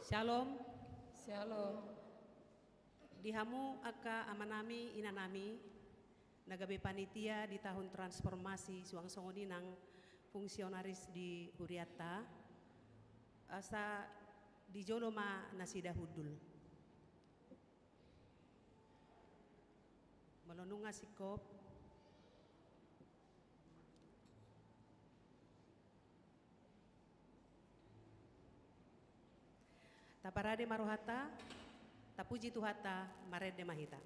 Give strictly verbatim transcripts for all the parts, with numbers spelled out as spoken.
Syalom. Syalom. Di hamu angka amanami, inanami, na gabe panitia di tahun transformasi, suang songon i nang fungsionaris di hurianta, asa di jolo ma nasida hundul. Molo nunga singkop, taparade ma rohanta, tapuji Tuhanta, marende ma hita.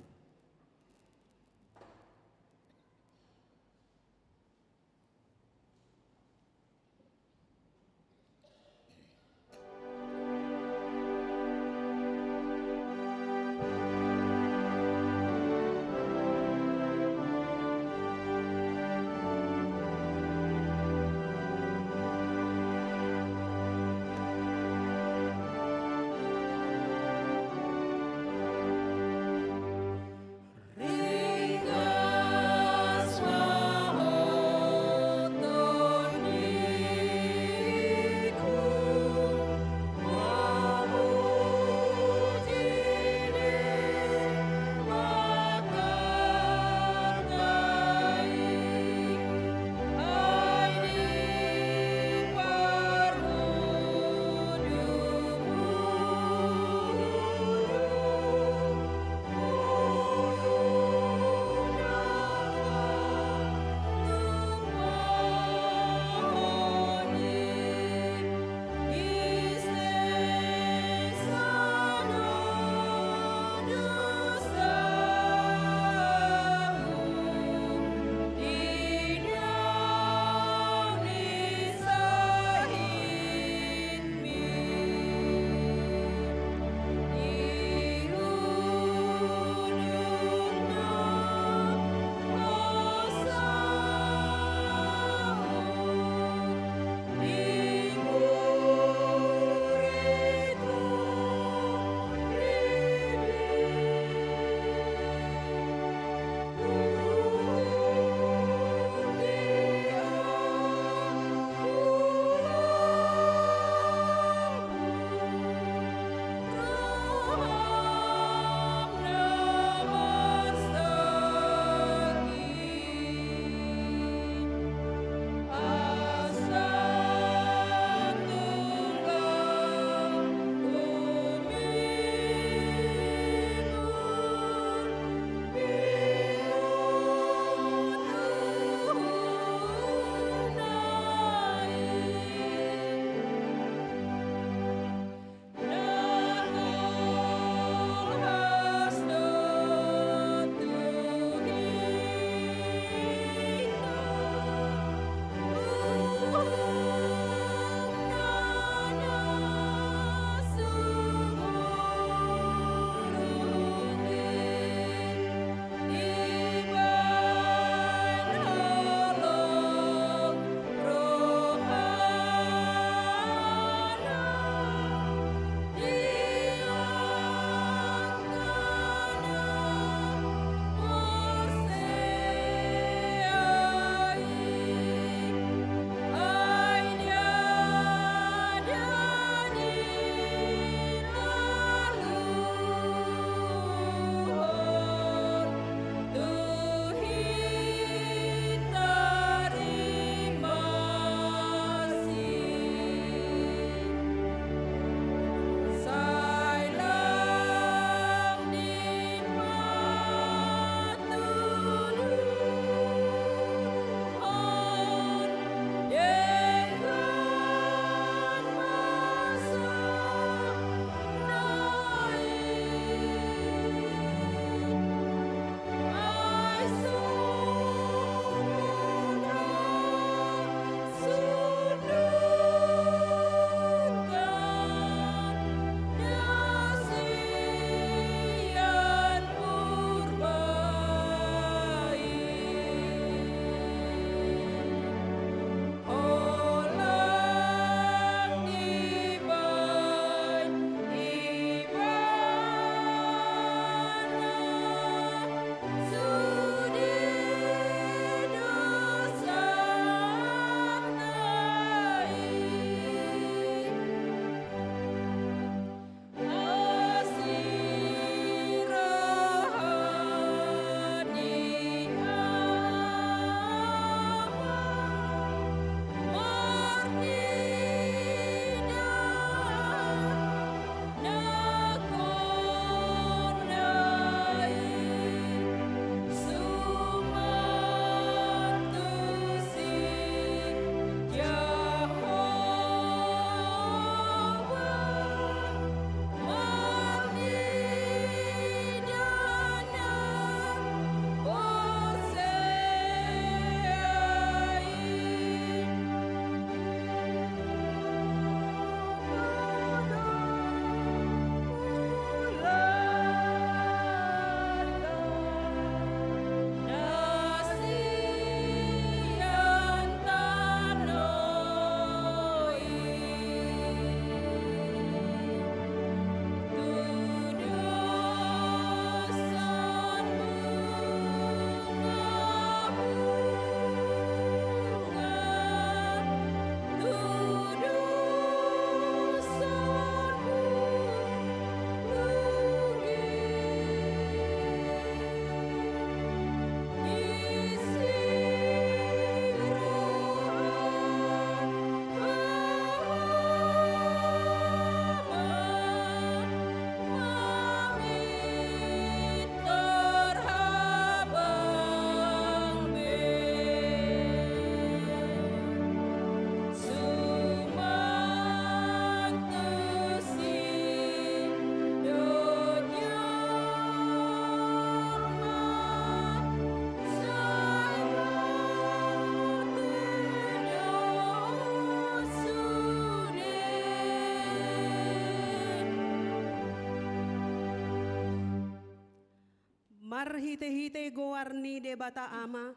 Marhite-hite goar ni Debata Ama,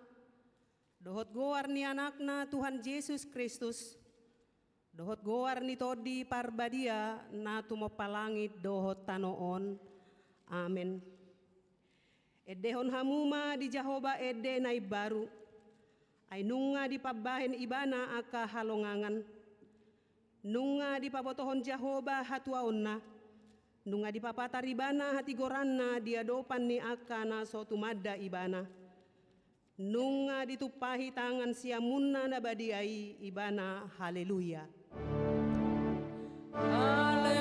dohot goar ni Anakna Tuhan Jesus Kristus, dohot goar ni Tondi Parbadia na tumompa langit dohot tano on. Amen. Endehon hamu ma di Jahowa ende na imbaru, ai nunga dipambahen Ibana angka halongangan. Nunga dipabotohon Jahowa hatuaonna, nunga dipapatar Ibana hatigoranna di adopan ni angka na so tumanda Ibana. Nunga ditumpahi tangan siamunna na badia i Ibana. Haleluya. Haleluya.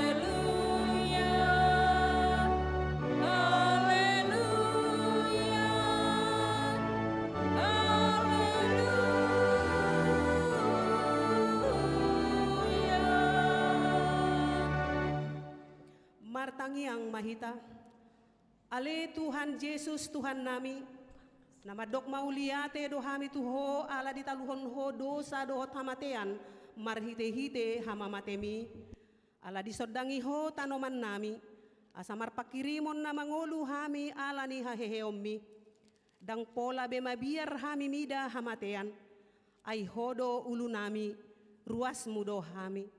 Haleluya. Haleluya. Martangiang ma hita. Ale Tuhan Jesus, Tuhannami, na mandok mauliate do hami tu Ho ala ditaluhon Ho dosa dohot hamatean marhite-hite hamamatemi, ala disondangi Ho tanomannami, asa marpanghirimon na mangolu hami ala ni haheheonmi. Ndang pola be mabiar hami mida hamatean, ai Ho do ulunami, ruasmu do hami.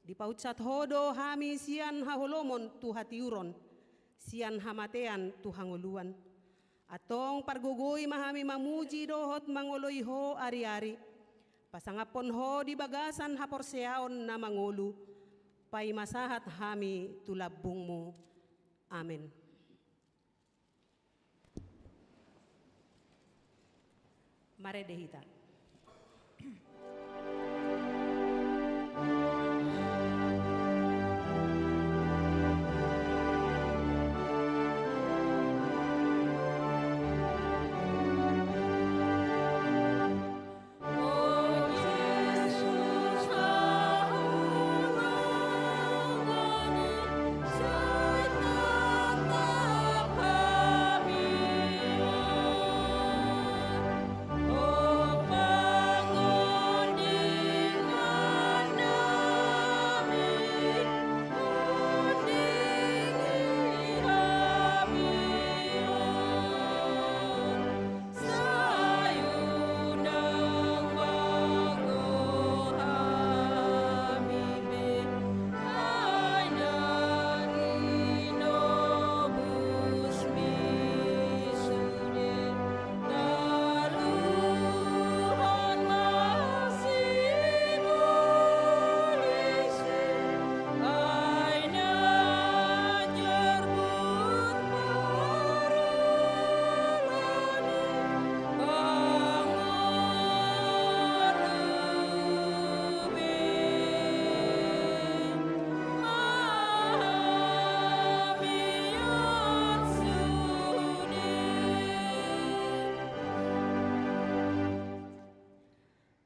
Dipaunsat Ho do hami sian haholomon tu hatiuron, sian hamatean tu hangoluan. Antong pargogoi ma hami mamuji dohot mangoloi Ho ari-ari, pasangaphon Ho di bagasan haporseaon na mangolu, paima sahat hami tu lambungmu. Amen. Marende hita.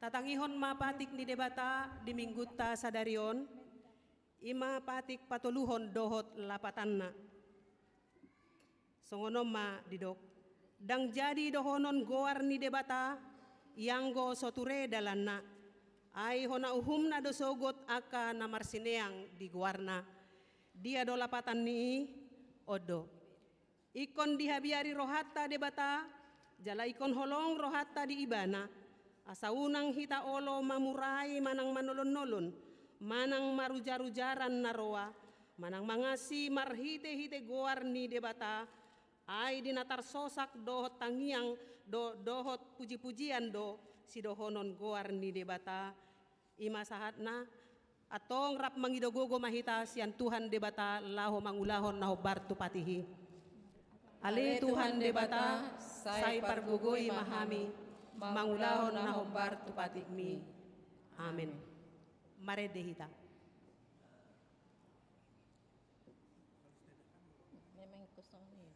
Tatangihon ma patik ni Debata di minggunta sadari on, i ma patik patoluhon dohot lapatanna. Songon on ma didok: Ndang jadi dohonon goar ni Debata, ianggo so ture dalanna. Ai hona uhumna do sogot angka na marsineang di goarna. Dia do lapatan ni i? On do: Ingkon dihabiari rohanta Debata, jala ingkon holong rohanta di Ibana, asa unang hita olo mamurai manang manolon-nolon, manang marujar-ujaran na roa, manang mangasi marhite-hite goar ni Debata, ai di na tarsosak dohot tangiang do, dohot puji-pujian do sidohonon goar ni Debata. I ma sahatna. Antong rap mangido gogo ma hita sian Tuhan Debata laho mangulahon na hombar tu patik i. Ale Tuhan Debata, sai pargogoi ma hami mangulahon na hombar tu patikmi. Amen. Marende hita. Memang kosong ni.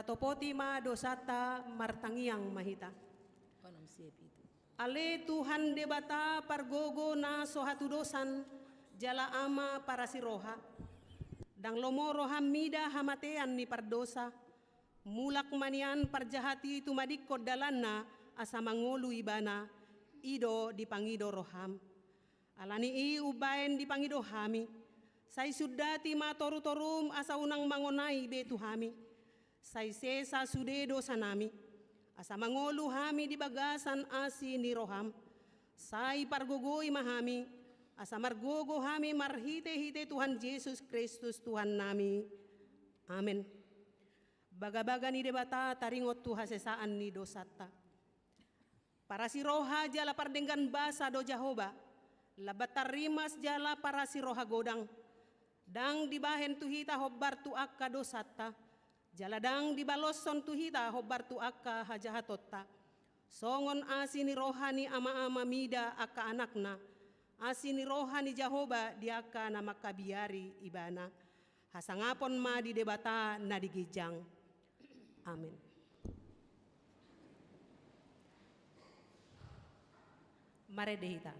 Topoti ma dosanta, martangiang ma hita. Ale Tuhan Debata pargogo na so hatudosan, jala Ama parasi roha. Ndang lomo roham mida hamatean ni pardosa. Mulak ma nian parjahat i tumadingkon dalanna asa mangolu ibana, i do dipangido roham. Ala ni i umbaen dipangido hami, sai sundati ma torutorum asa unang mangonai be tu hami. Sai sesa sude dosanami, asa mangolu hami di bagasan asi ni roham. Sai pargogoi ma hami, asa margogo hami marhitehite Tuhan Jesus Kristus Tuhannami. Amen. Bagabaga ni Debata taringot tu hasesaan ni dosanta. Parasi roha jala pardenggan basa do Jahowa, lambat tarrimas jala parasi roha godang. Ndang dibahen tu hita hombar tu angka dosanta, jala ndang dibaloshon tu hita hombar tu angka hajahatonta. Songon asi ni roha ni ama-ama mida angka anakna, asi ni roha ni Jahowa di angka na mangkabiari ibana. Hasangapon ma di Debata na di ginjang. Amen. Marende hita.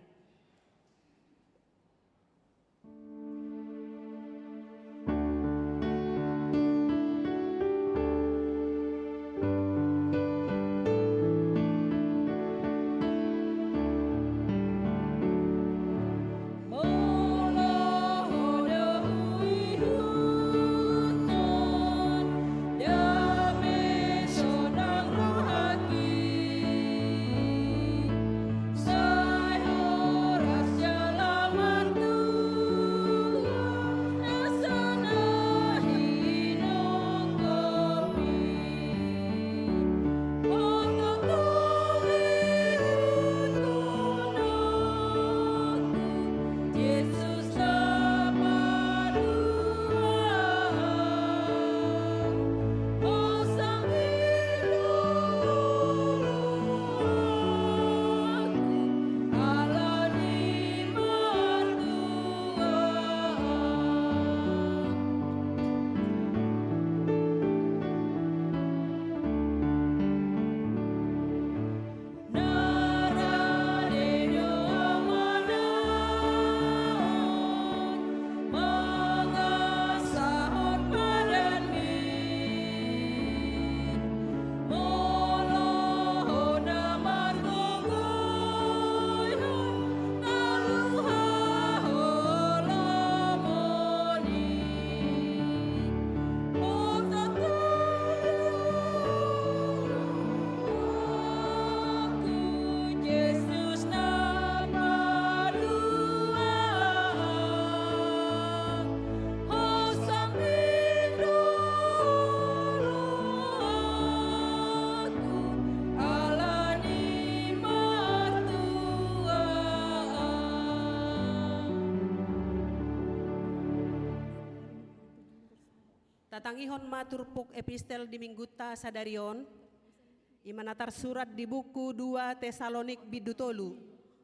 Tatangihon ma turpuk epistel di minggunta sadari on, i ma na tarsurat di buku dua Tesalonik bindu tolu,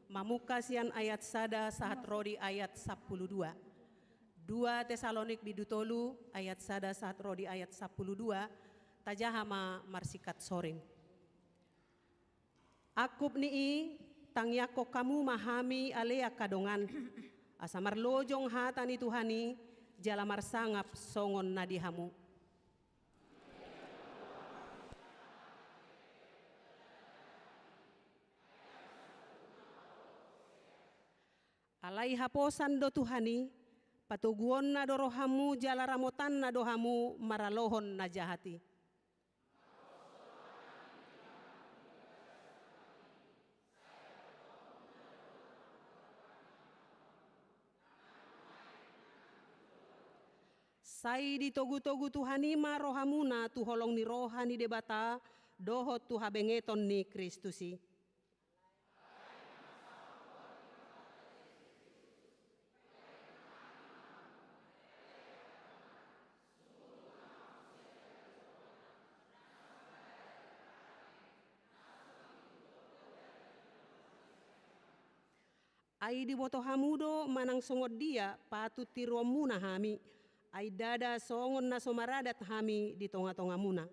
mamungka sian ayat sada sahat ro di ayat sampulu dua. Dua Tesalonik bindu tolu ayat sada sahat ro di ayat sampulu dua, tajaha ma marsingkat soring. Angkup ni i, tangiangkon hamu ma hami ale angka dongan, asa marlojong hata ni Tuhan i, jala marsangap songon na di hamu. Alai haposan do Tuhan i, patoguonna do rohamu jala ramotanna do hamu maralohon na jahat i. Sai ditogutogu Tuhan i ma rohamuna tu holong ni roha ni Debata dohot tu habengeton ni Kristus i. Ai diboto hamu do manang songon dia patut tiruonmuna hami, ai ndada songon na so maradat hami di tongatongamuna.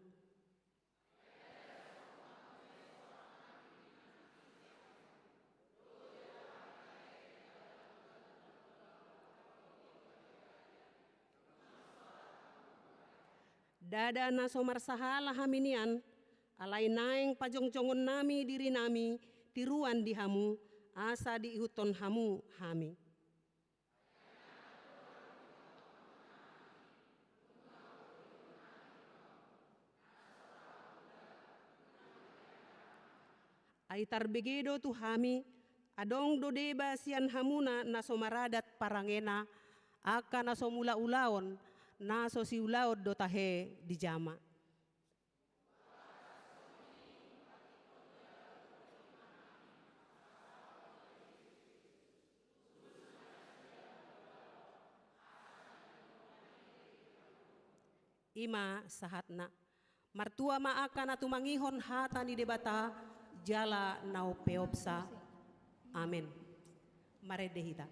Ndada na so marsahala hami nian, alai naeng pajongjongon nami diri nami tiruan di hamu, asa diihuthon hamu hami. Ai tarbege do tu hami, adong do deba sian hamuna na so maradat parangena, angka na so mulaulaon, na so siulaon do tahe dijama. I ma sahatna. Martua ma angka na tumangihon hata ni Debata, jala na umpeopsa. Amen. Marende hita.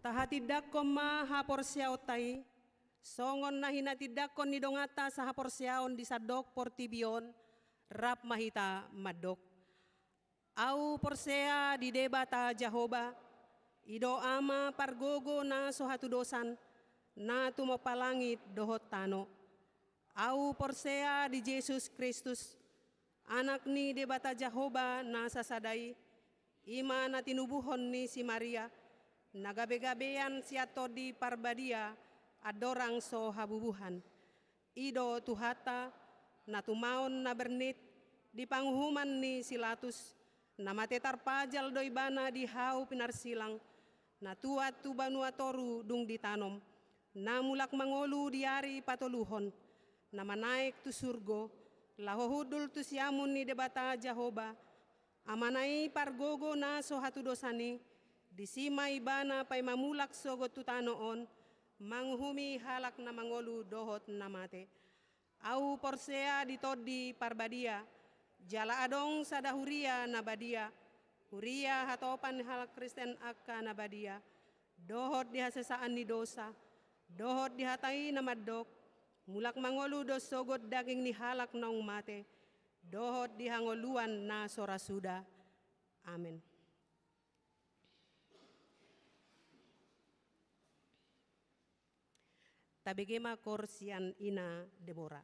Tahatindangkon ma haporseaonta i, songon na hinatindangkon ni donganta sahaporseaon di sandok portibi on, rap ma hita mandok. Ahu porsea di Debata Jahowa, i do Ama pargogo na so hatudosan, na tumompa langit dohot tano. Ahu porsea di Jesus Kristus, Anak ni Debata Jahowa na sasada i, i ma na tinubuhon ni si Maria, na gabegabean sian Tondi Parbadia, andorang so habubuhan. I do Tuhanta, na tumaon na bernit di panguhuman ni si Latus, Na mate tarpajal do ibana di hau pinarsilang, na tuat tu banua toru dung ditanom, na mulak mangolu di ari patoluhon, na manaek tu surgo, laho hundul tu siamun ni Debata Jahowa, Amana i pargogo na so hatudosan i, disi ma ibana paima mulak sogot tu tano on, manguhumi halak na mangolu dohot na mate. Ahu porsea di Tondi Parbadia, jala adong sada huria na badia, huria hatopan ni halak Kristen angka na badia, dohot di hasesaan ni dosa, dohot di hata i na mandok, mulak mangolu do sogot daging ni halak naung mate, dohot di hangoluan na so ra suda. Amen. Tabege ma koor sian Ina Debora.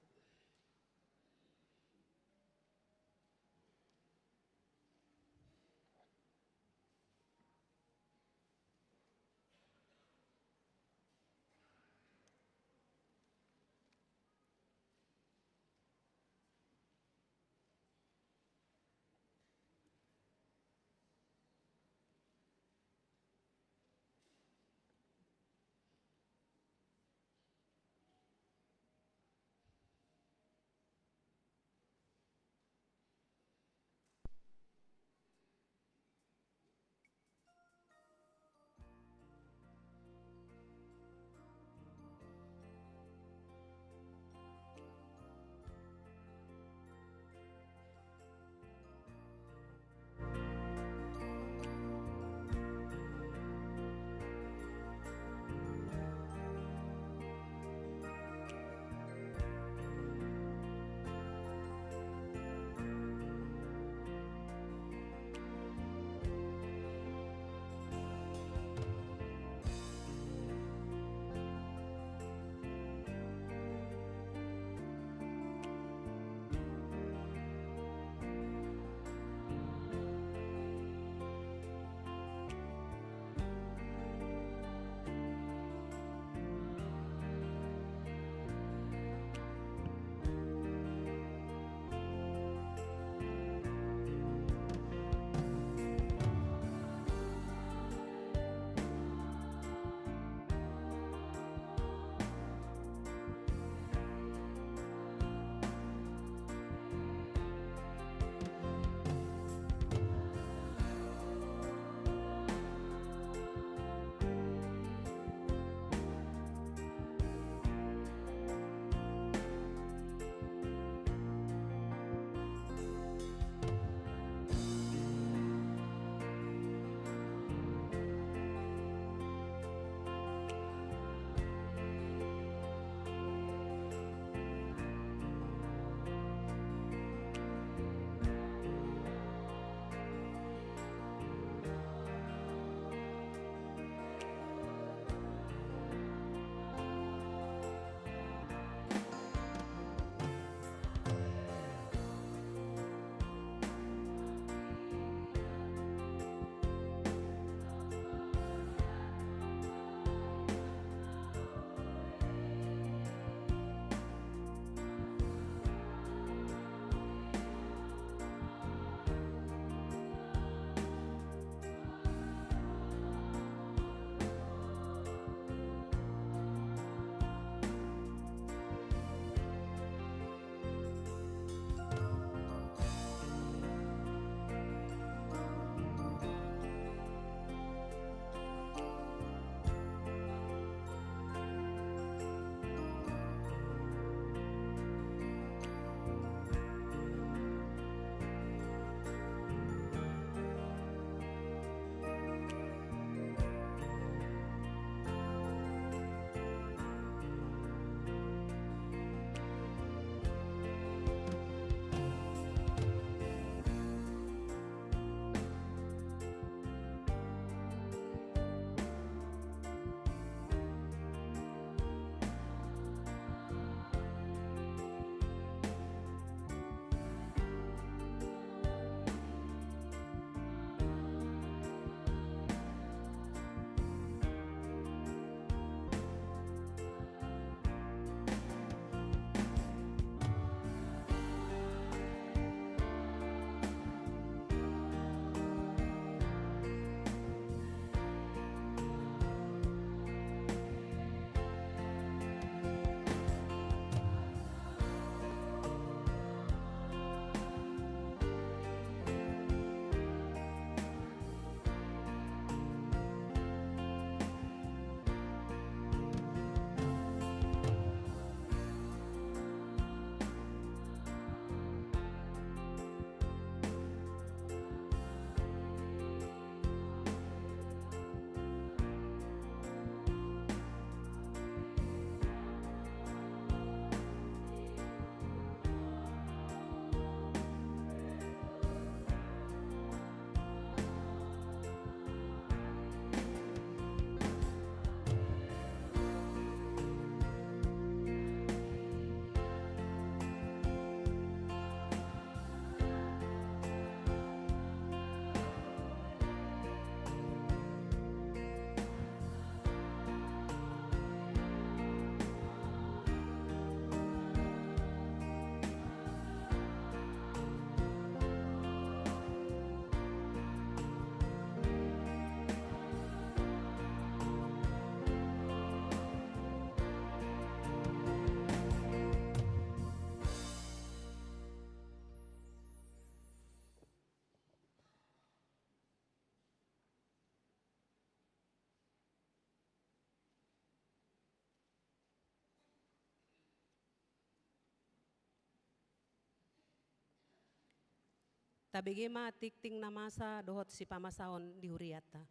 Tabege ma tingting na masa dohot sipamasaon di hurianta.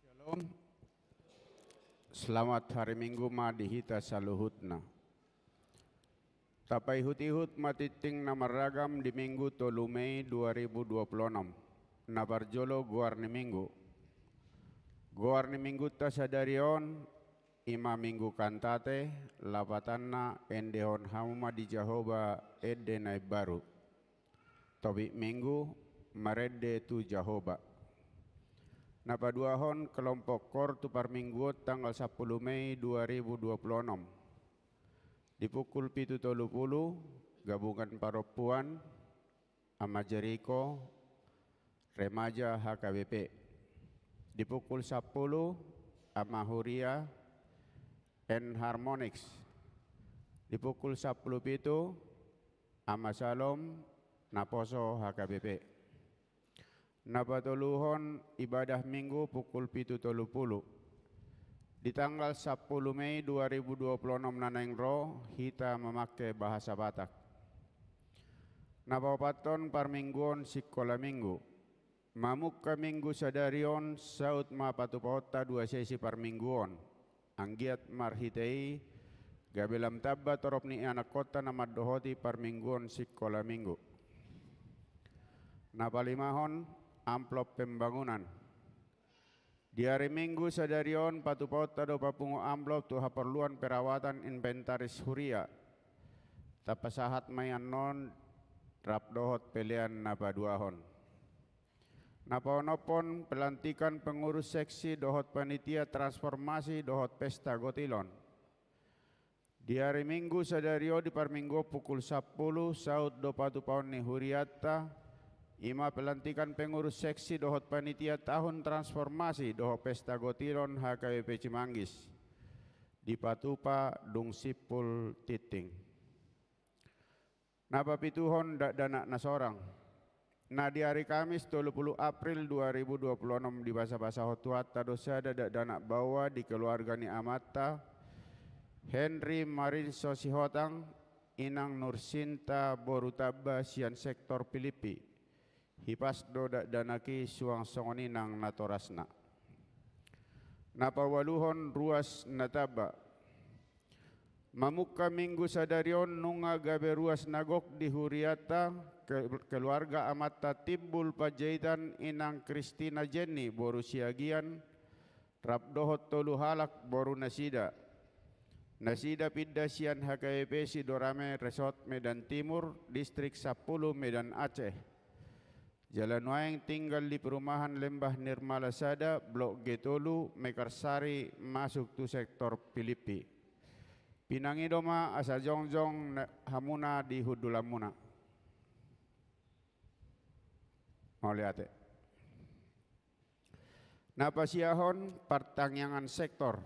Shalom. Selamat hari Minggu ma di hita saluhutna. Tapaihut-ihut ma tingting na marragam di Minggu tolu Mei dua ribu dua puluh enam. Na parjolo goar ni Minggu. Goar ni Minggunta sadari on, i ma Minggu Kantate, lapatanna endehon hamu ma di Jahowa ende na imbaru. Topik Minggu, marende tu Jahowa. Na paduahon kelompok kor tu parmingguon tanggal sampulu Mei dua ribu dua puluh enam. Di pukul pitu tolu pulu, gabungan parompuan, Ama Jeriko, remaja H K B P. Di pukul sampulu, Ama Huria, Enharmonics. Di pukul sampulu pitu, Ama Salom, Naposo H K B P. Na patoluhon ibadah Minggu pukul pitu tolu pulu. Di tanggal sampulu Mei dua ribu dua puluh enam na naeng ro, hita mamangke bahasa Batak. Na paopathon parmingguon sikola Minggu. Mamungka Minggu sadari on, saut ma patupaonta dua sesi parmingguon. Anggiat marhite i, gabe lam tamba torop ni ianakkonta na mandohoti parmingguon sikola Minggu. Na palimahon, amplop pembangunan. Di ari Minggu sadari on patupaonta do papungu amplop tu haporluan perawatan inventaris huria. Tapasahat ma i annon rap dohot pelean na paduahon. Na paonomhon, pelantikan pengurus seksi dohot panitia transformasi dohot pesta gotilon. Di ari Minggu sadari on di parmingguon pukul sampulu, saut do patupaon ni hurianta, i ma pelantikan pengurus seksi dohot panitia tahun transformasi dohot pesta gotilon H K B P Cimanggis. Dipatupa dung simpul tingting. Na papituhon dakdanak na sorang. Na di ari Kamis tolu pulu April dua ribu dua pulu enam dibasabasahon Tuhanta do sada dakdanak baoa di keluarga ni amanta, Henry Marinso Sihotang, inang Nursinta boru Tamba sian sektor Pilippi. Hipas do dakdanak i suang songon i nang natorasna. Na paualuhon ruas na tamba. Mamungka Minggu sadari on nunga gabe ruas na gok di hurianta, ke-, keluarga amanta Timbul Panjaitan, inang Kristina Jenny boru Siagian, rap dohot tolu halak boru nasida. Nasida pinda sian H K B P Sidorame Resort Medan Timur, Distrik sampulu Medan Aceh. Jala nuaeng tinggal di perumahan Lembah Nirmala sada, Blok G tolu, Mekarsari, masuk tu sektor Pilippi. Pinangido ma asa jongjong na-, hamuna di hundulanmuna. Mauliate. Na pasiahon partangiangan sektor.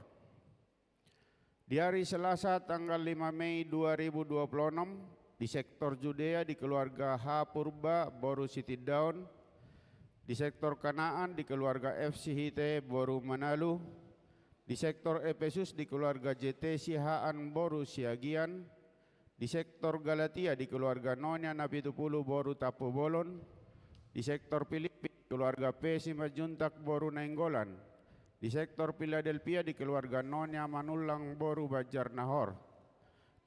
Di ari Selasa tanggal lima Mei dua ribu dua puluh enam, di sektor Judea di keluarga H Purba boru Sitindaon, di sektor Kanaan di keluarga F Sihite boru Manalu, di sektor Epesus di keluarga J T Sihaan boru Siagian, di sektor Galatia di keluarga Nonia Napitupulu boru Tampubolon, di sektor Pilippi di keluarga P Simanjuntak boru Nainggolan, di sektor Piladelpia di keluarga Nonia Manullang boru Banjarnahor.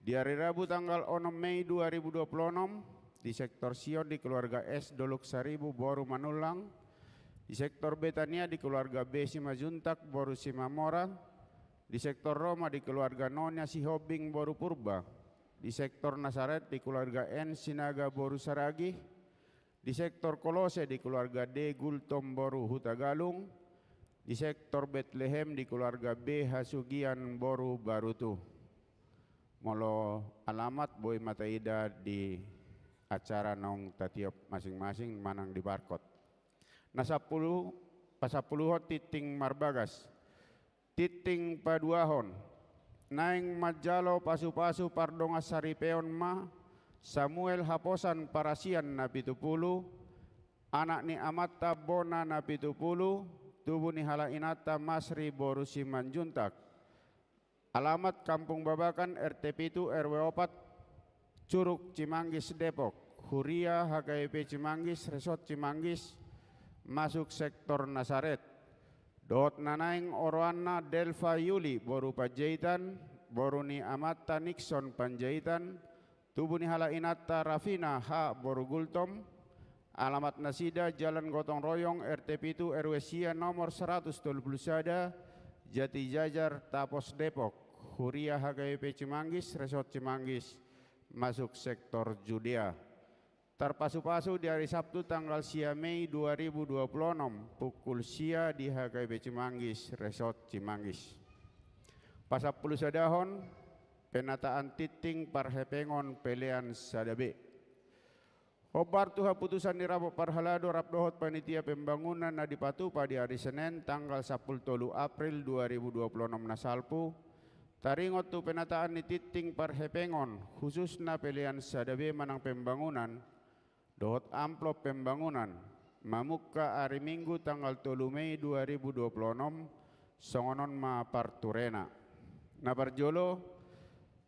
Di ari Rabu tanggal onom Mei dua ribu dua puluh onom, di sektor Sion di keluarga S Dolok Saribu boru Manullang, di sektor Betania di keluarga B Simanjuntak boru Simamora, di sektor Roma di keluarga Nonia Sihombing boru Purba, di sektor Nasaret di keluarga N Sinaga boru Saragih, di sektor Kolose di keluarga D Gultom boru Hutagalung, di sektor Betlehem di keluarga B Hasugian boru Barutu. Molo alamat boi ma taida di acara naung tatiop masing-masing manang di barkot. Na sampulu, pasampuluhon tingting marbagas. Tingting paduahon. Naeng manjalo pasupasu pardongansaripeon ma Samuel Haposan Parasian Napitupulu, Anak ni amanta Bona na pitu pulu, tubu ni halak inanta Masri boru Simanjuntak. Alamat Kampung Babakan, R T pitu, R W opat, Curug Cimanggis, Depok. Huria H K I P Cimanggis, Resort Cimanggis, masuk sektor Nasaret. Dohot na naeng oroanna Delva Yuli boru Panjaitan, boru ni amanta Nixon Panjaitan, tubu ni halak inanta Rafina H boru Gultom, alamat nasida Jalan Gotong Royong, R T pitu, R W sia, nomor seratus tolu pulu sada, Jatijajar, Tapos, Depok. Huria H K I P Cimanggis, Resort Cimanggis, masuk sektor Judea. Tarpasupasu di ari Sabtu tanggal sia Mei dua ribu dua pulu onom, pukul sia di H K I P Cimanggis, Resort Cimanggis. Pasampulu sadahon, penataan tinting parhepengon pelean sada B. Hombar tu haputusan ni rapot parhalado rap dohot panitia pembangunan na dipatupa di ari Senen tanggal sampulu tolu April dua ribu dua pulu onom na salpu, taringot tu penataan ni tinting parhepengon, khususna pelean sada B manang pembangunan, dohot amplop pembangunan, mamungka ari Minggu tanggal tolu Mei dua ribu dua pulu onom, songon on ma parturena. Na parjolo,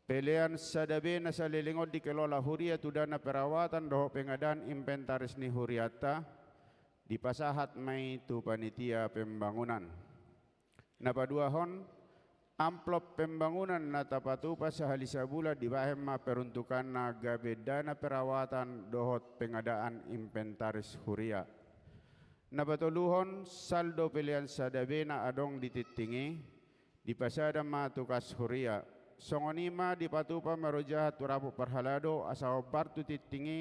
pelean sada B na saleleng on dikelola huria tu dana perawatan dohot pengadaan inventaris ni hurianta, dipasahat ma i tu panitia pembangunan. Na paduahon, amplop pembangunan na tapatupa sahali sabulan dibahen ma peruntukanna gabe dana perawatan dohot pengadaan inventaris huria. Na patoluhon, saldo pelean sada B na adong di tinting i, dipasada ma tu kas huria. Songon i ma dipatupa marojahan tu rapot parhalado asa hombar tu tinting i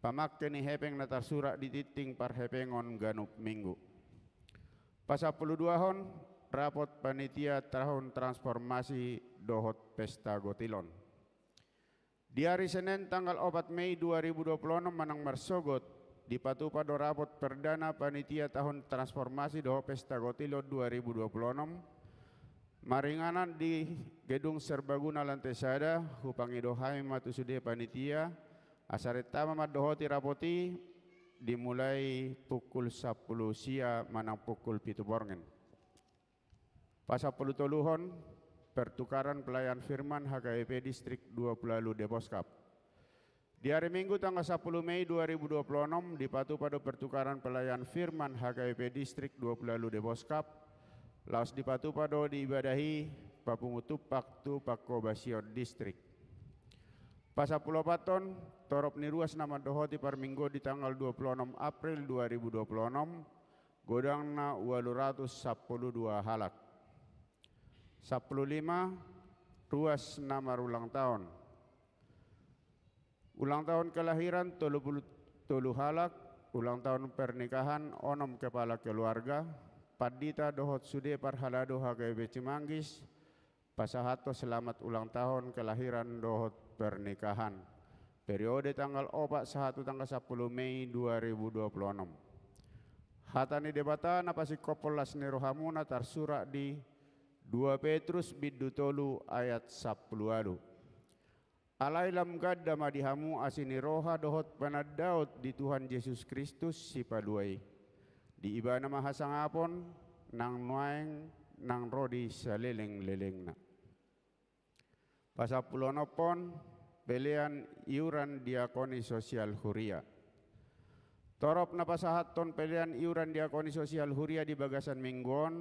pamangke ni hepeng na tarsurat di tinting parhepengon ganup minggu. Pasampulu duahon, rapot panitia tahun transformasi dohot pesta gotilon. Di ari Senen tanggal opat Mei dua ribu dua pulu onom manang marsogot, dipatupa do rapot perdana panitia tahun transformasi dohot pesta gotilon dua ribu dua pulu onom, maringanan di Gedung Serbaguna lantai sada. Hupangido hami ma tu sude panitia asa rap tama mandohoti rapot i, dimulai pukul sampulu sia manang pukul pitu borngin. Pasampulu toluhon, pertukaran pelayan firman H K I P Distrik dua pulu ualu Deboskap. Di ari Minggu tanggal sampulu Mei dua ribu dua pulu onom, dipatupa do pertukaran pelayan firman H K I P Distrik dua pulu ualu Deboskap, laos dipatupa do di ibadah i papungu tumpak tu pangkobasion distrik. Pasampulu opathon, torop ni ruas na mandohoti parmingguon di tanggal dua pulu onom April dua ribu dua pulu onom, godangna ualu ratus sampulu dua halak. Sampulu lima, ruas na marulang taon. Ulang tahun kelahiran tolu pulu tolu halak, ulang tahun pernikahan onom kepala keluarga, pandita dohot sude parhalado H K I P Cimanggis, pasahathon selamat ulang tahun kelahiran dohot pernikahan. Periode tanggal opat sahat tu tanggal sampulu Mei dua ribu dua pulu onom. Hata ni Debata na pasingkophon las ni rohamuna tarsurat di dua Petrus bindu tolu ayat sampulu ualu. Alai lam ganda ma di hamu asi ni roha dohot panandaon di Tuhan Jesus Kristus Sipalua i. Di Ibana ma hasangapon, nang nuaeng nang ro di saleleng-lelengna. Pasampulu onomhon, pelean iuran diakoni sosial huria. Torop na pasahathon pelean iuran diakoni sosial huria di bagasan minggu on,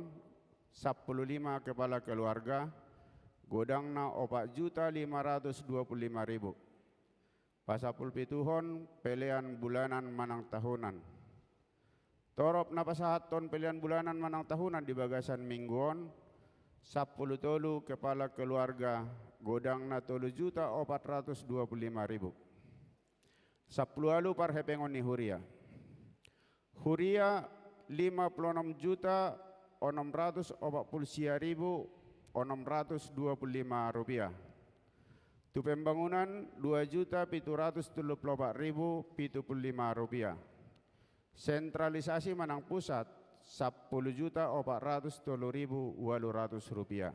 sampulu lima kepala keluarga, godangna opat juta lima ratus dua pulu lima ribu. Pasampulu pituhon, pelean bulanan manang tahunan. Torop na pasahathon pelean bulanan manang tahunan di bagasan minggu on, sampulu tolu kepala keluarga, godangna tolu juta opat ratus dua pulu lima ribu. Sampulu ualu parhepengon ni huria. Huria lima pulu onom juta onom ratus opat pulu sia ribu onom ratus dua pulu lima rupiah. Tu pembangunan dua juta pitu ratus tolu pulu opat ribu pitu pulu lima rupiah. Sentralisasi manang pusat sampulu juta opat ratus tolu ribu ualu ratus rupiah.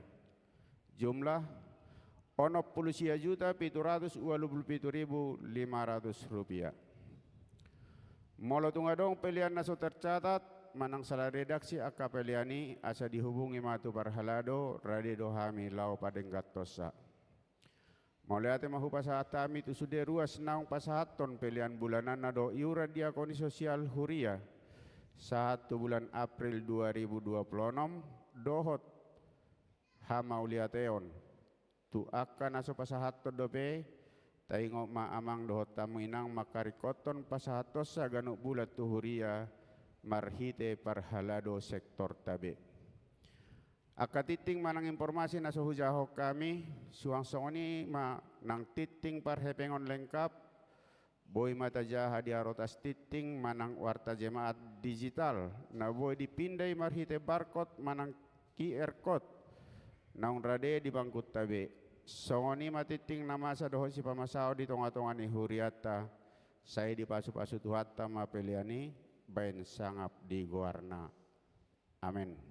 Jumlah onom pulu sia juta pitu ratus ualu pulu pitu ribu lima ratus rupiah. Molo tung adong pelean na so tercatat manang sala redaksi angka pelean i, asa dihubungi ma tu parhalado, rade do hami laho padengganhonsa. Mauliate ma hupasahat hami tu sude ruas naung pasahathon pelean bulananna dohot iuran diakoni sosial huria sahat tu bulan April dua ribu dua puluh onom, dohot hamauliateon tu angka na so pasahathon dope. Taingot ma amang dohot hamu inang mangkaringkothon pasahathonsa ganup bulan tu huria marhite parhalado sektorta be. Angka tingting manang informasi na so hujahahon hami, suang songon i ma nang tingting parhepengon lengkap, boi ma tajaha di arotas tingting manang warta jemaat digital, na boi dipinda i marhite barcode manang Q R code naung rade di bangkunta be. Songon i ma tingting na masa dohot sipamasaon di tongatonga ni hurianta, sai dipasupasu Tuhanta ma pelean i baen sangap di goarna. Amen.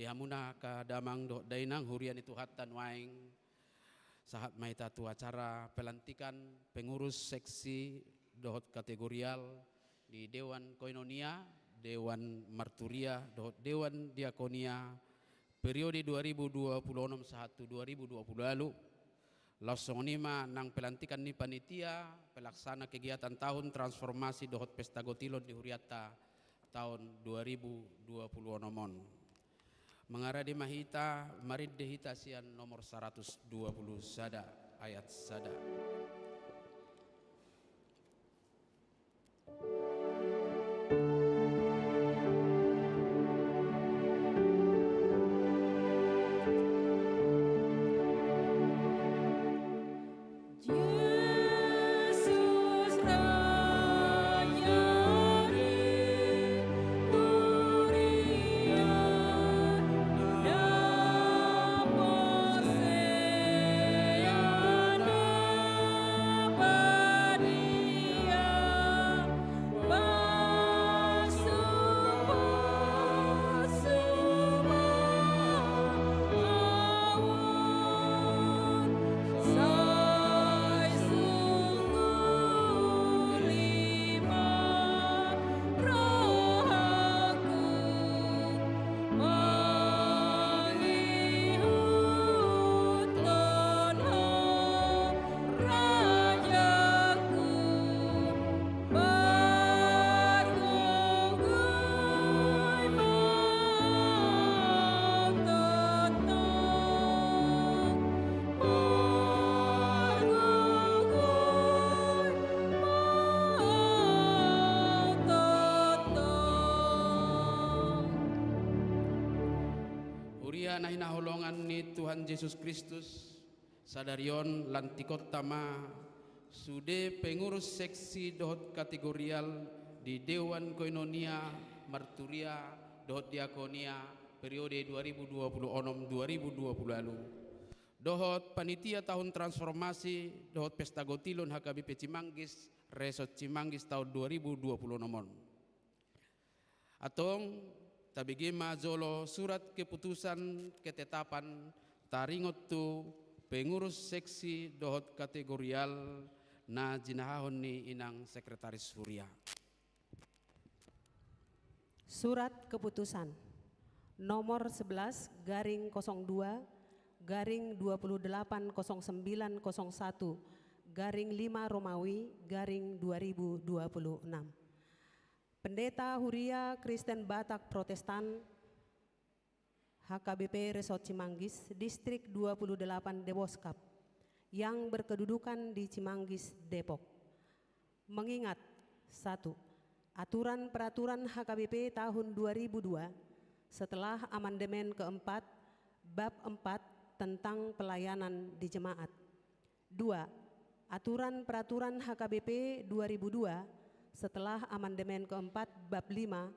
Di hamuna angka damang dohot dainang huria ni Tuhanta nuaeng, sahat ma hita tu acara pelantikan pengurus seksi dohot kategorial di Dewan Koinonia, Dewan Marturia dohot Dewan Diakonia periode dua ribu dua puluh onom sahat tu dua ribu dua puluh ualu. Laos songon i ma nang pelantikan ni panitia pelaksana kegiatan tahun transformasi dohot pesta gotilon di hurianta taon dua ribu dua puluh onom on. Mangarade ma hita, marende hita sian nomor saratus dua puluh sada ayat sada. Huria na hinaholongan ni Tuhan Jesus Kristus, sadari on lantikonta ma sude pengurus seksi dohot kategorial di Dewan Koinonia, Marturia dohot Diakonia periode dua ribu dua puluh onom dua ribu dua puluh ualu, dohot panitia tahun transformasi dohot pesta gotilon H K B P Cimanggis, Resort Cimanggis taon dua ribu dua puluh onom on. Antong, tabege ma jolo surat keputusan ketetapan taringot tu pengurus seksi dohot kategorial na jinahahon ni inang sekretaris huria. Surat keputusan nomor sebelas garing kosong dua garing dua puluh delapan kosong sembilan kosong satu garing lima Romawi garing dua ribu dua puluh enam. Pendeta Huria Kristen Batak Protestan H K B P Resort Cimanggis, Distrik dua puluh delapan Deboskap, yang berkedudukan di Cimanggis, Depok. Mengingat, satu, Aturan peraturan H K B P tahun dua ribu dua setelah amandemen keempat, bab empat tentang pelayanan di jemaat. Dua, aturan peraturan H K B P dua ribu dua setelah amandemen keempat, bab lima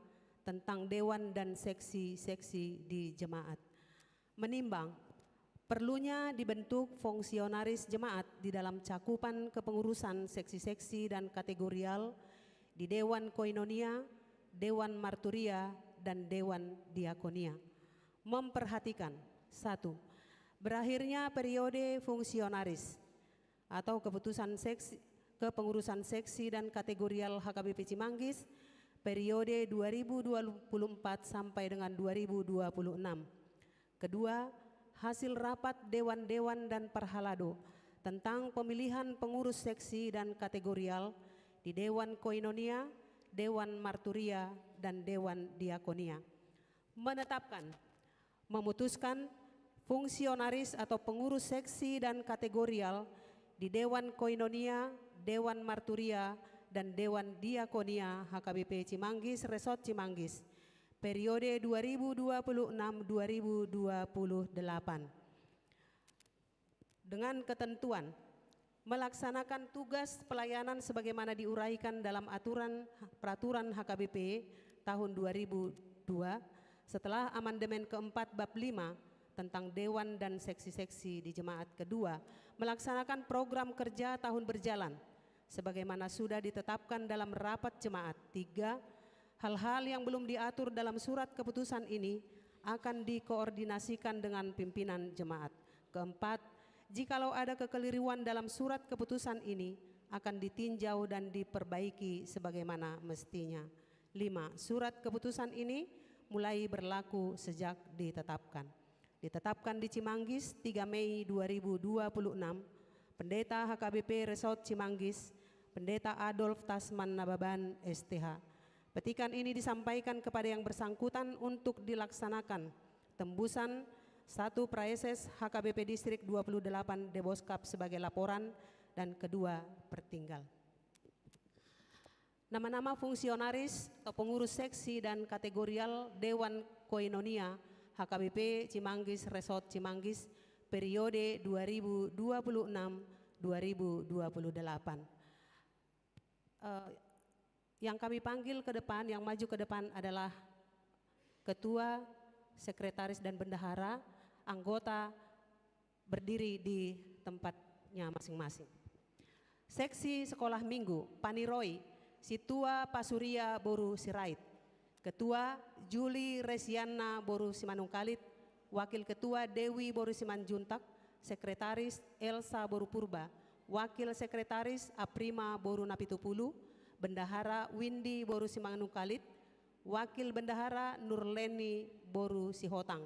tentang dewan dan seksi-seksi di jemaat. Menimbang perlunya dibentuk fungsionaris jemaat di dalam cakupan kepengurusan seksi-seksi dan kategorial di Dewan Koinonia, Dewan Marturia, dan Dewan Diakonia. Memperhatikan, satu, berakhirnya periode fungsionaris atau keputusan seksi, kepengurusan seksi dan kategorial H K B P Cimanggis periode dua ribu dua puluh empat sampai dengan dua ribu dua puluh enam. Kedua, hasil rapat dewan-dewan dan parhalado tentang pemilihan pengurus seksi dan kategorial di Dewan Koinonia, Dewan Marturia, dan Dewan Diakonia. Menetapkan, memutuskan fungsionaris atau pengurus seksi dan kategorial di Dewan Koinonia, Dewan Marturia, dan Dewan Diakonia H K B P Cimanggis, Resort Cimanggis, periode dua ribu dua puluh enam dua ribu dua puluh delapan. Dengan ketentuan, melaksanakan tugas pelayanan sebagaimana diuraikan dalam aturan, peraturan H K B P tahun dua ribu dua, setelah amandemen keempat bab lima tentang dewan dan seksi-seksi di jemaat. Kedua, melaksanakan program kerja tahun berjalan sebagaimana sudah ditetapkan dalam rapat jemaat. Tiga, hal-hal yang belum diatur dalam surat keputusan ini akan dikoordinasikan dengan pimpinan jemaat. Keempat, jikalau ada kekeliruan dalam surat keputusan ini, akan ditinjau dan diperbaiki sebagaimana mestinya. Lima, surat keputusan ini mulai berlaku sejak ditetapkan. Ditetapkan di Cimanggis, tiga Mei dua ribu dua puluh enam, Pendeta H K B P Resort Cimanggis, Pendeta Adolf Tasman Nababan, S T H. Petikan ini disampaikan kepada yang bersangkutan untuk dilaksanakan tembusan satu Praeses H K B P Distrik dua puluh delapan Deboskap sebagai laporan dan kedua pertinggal. Nama-nama fungsionaris atau pengurus seksi dan kategorial Dewan Koinonia H K B P Cimanggis Resort Cimanggis periode dua ribu dua puluh enam dua ribu dua puluh delapan. Eh, yang kami panggil ke depan, yang maju ke depan adalah ketua, sekretaris, dan bendahara, anggota berdiri di tempatnya masing-masing. Seksi sekolah minggu, paniroi, Sintua Pasuria boru Sirait. Ketua, Juli Resianna boru Simanungkalit. Wakil ketua, Dewi boru Simanjuntak. Sekretaris, Elsa boru Purba. Wakil sekretaris, Aprima boru Napitupulu. Bendahara, Windy boru Simanungkalit. Wakil bendahara, Nurleni boru Sihotang.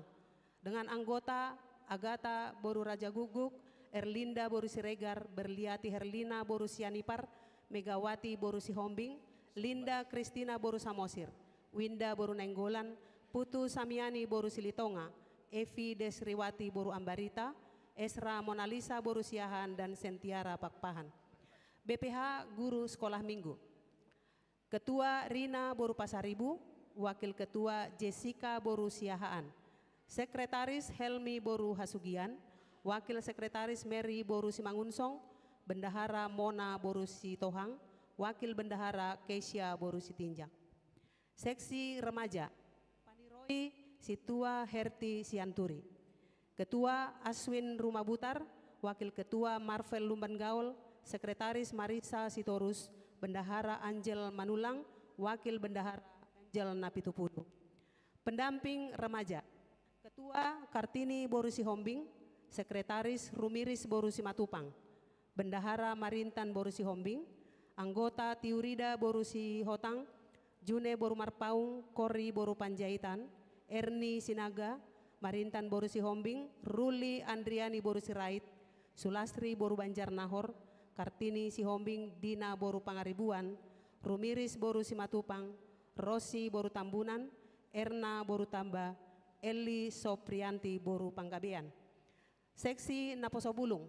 Dengan anggota, Agata boru Rajagukguk, Erlinda boru Siregar, Berliati Herlina boru Sianipar, Megawati boru Sihombing, Linda Kristina boru Samosir, Winda boru Nainggolan, Putu Samiani boru Silitonga, Evi Desriwati boru Ambarita, Esra Monalisa boru Siahaan, dan Sentiara Pakpahan. B P H, guru sekolah minggu. Ketua, Rina boru Pasaribu. Wakil ketua, Jessica boru Siahaan. Sekretaris, Helmi boru Hasugian. Wakil sekretaris, Mary boru Simangunsong. Bendahara, Mona boru Sitohang. Wakil bendahara, Kesia boru Sitinjak. Seksi remaja, paniroi, Sintua Herti Sianturi. Ketua, Aswin Rumabutar. Wakil ketua, Marvel Lumbangaol. Sekretaris, Marisa Sitorus. Bendahara, Angel Manulang. Wakil bendahara, Angel Napitupulu. Pendamping remaja, ketua, Kartini boru Sihombing. Sekretaris, Rumiris boru Simatupang. Bendahara, Marintan boru Sihombing. Anggota, Tiurida boru Sihotang, June boru Marpaung, Kori boru Panjaitan, Erni Sinaga, Marintan boru Sihombing, Ruli Andriani boru Sirait, Sulastri boru Banjarnahor, Kartini Sihombing, Dina boru Pangaribuan, Rumiris boru Simatupang, Rosi boru Tambunan, Erna boru Tamba, Eli Soprianti boru Panggabean. Seksi naposo bulung,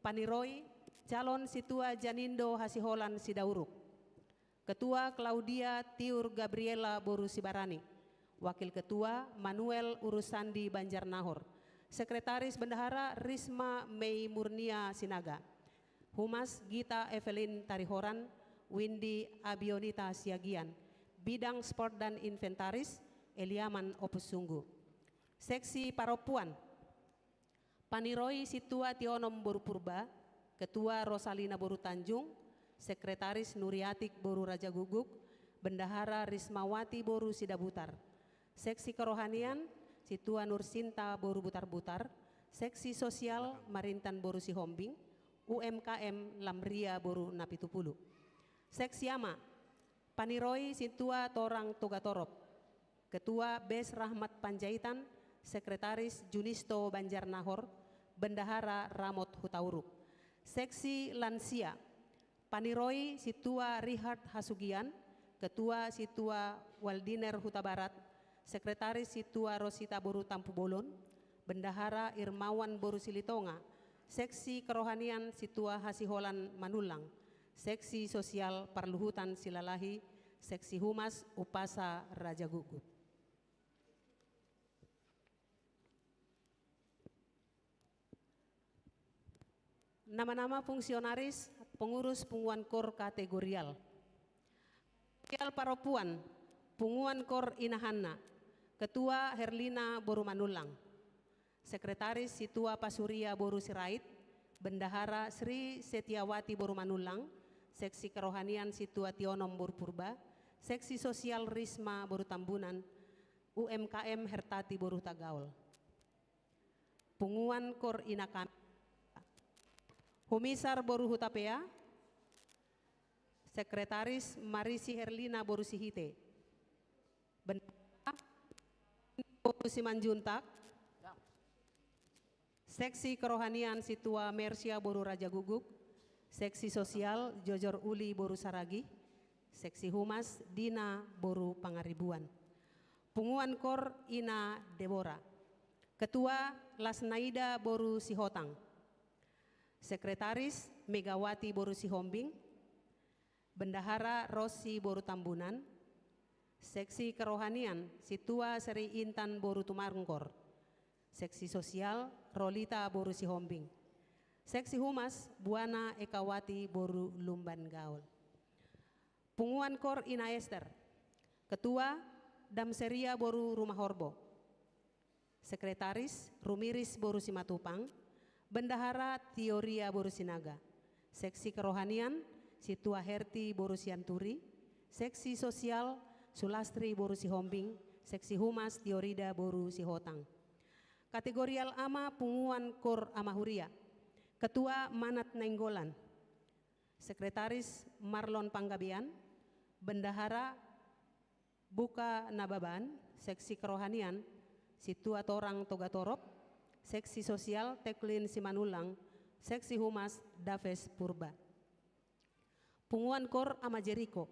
paniroi, calon Sintua Janindo Hasiholan Sidauruk. Ketua Claudia Tiur Gabriela boru Sibarani. Wakil Ketua Manuel Urusandi Banjarnahor. Sekretaris Bendahara Risma Mei Murnia Sinaga. Humas Gita Evelyn Tarihoran, Windy Abionita Siagian. Bidang Sport dan Inventaris, Eliaman Opus Sunggu. Seksi Parompuan. Paniroi Sintua Tionom boru Purba, Ketua Rosalina boru Tanjung, Sekretaris Nuriatik boru Rajagukguk, Bendahara Rismawati boru Sidabutar. Seksi Kerohanian, Sintua Nursinta boru Butarbutar, Seksi Sosial Marintan boru Sihombing, U M K M Lamria boru Napitupulu. Seksi Ama, paniroi Sintua Torang Togatorop. Ketua Bes Rahmat Panjaitan, Sekretaris Junisto Banjarnahor, Bendahara Ramot Hutauruk. Seksi Lansia, paniroi Sintua Richard Hasugian, Ketua Sintua Waldiner Hutabarat, Sekretaris Sintua Rosita boru Tampubolon, Bendahara Irmawan boru Silitonga, Seksi Kerohanian Sintua Hasiholan Manullang, Seksi Sosial Parluhutan Silalahi, Seksi Humas Umpasa Rajagukguk. Nama-nama fungsionaris, pengurus, punguan kor kategorial. Kategorial Parompuan, punguan kor Ina Hanna, Ketua Herlina boru Manullang. Sekretaris Sintua Pasuria boru Sirait, Bendahara Sri Setiawati boru Manullang, Seksi Kerohanian Sintua Tionom boru Purba, Seksi Sosial Risma boru Tambunan, U M K M Hertati boru Hutagaol. Punguan kor Ina Kami. Humisar boru Hutapea, Sekretaris Marisi Herlina boru Sihite. Bendahara boru Simanjuntak. Seksi Kerohanian Sintua Mersia boru Rajagukguk. Seksi Sosial Jojor Uli boru Saragih. Seksi Humas Dina boru Pangaribuan. Punguan kor Ina Debora. Ketua Lasnaida boru Sihotang. Sekretaris Megawati boru Sihombing. Bendahara Rossi boru Tambunan. Seksi Kerohanian Sintua Sri Intan boru Tumorngkor. Seksi Sosial Rolita boru Sihombing. Seksi Humas Buana Ekawati boru Lumban Gaol. Punguan kor Ina Ester. Ketua Damseria boru Rumahorbo. Sekretaris Rumiris boru Simatupang. Bendahara Tioria boru Sinaga. Seksi Kerohanian Sintua Herti boru Sianturi. Seksi Sosial Sulastri boru Sihombing. Seksi Humas Tiorida boru Sihotang. Kategorial Ama, punguan kor Ama Huria. Ketua Manat Nainggolan. Sekretaris Marlon Panggabean. Bendahara Buka Nababan. Seksi Kerohanian Sintua Torang Togatorop. Seksi Sosial Teklin Simanullang. Seksi Humas Daves Purba. Punguan kor Ama Jeriko.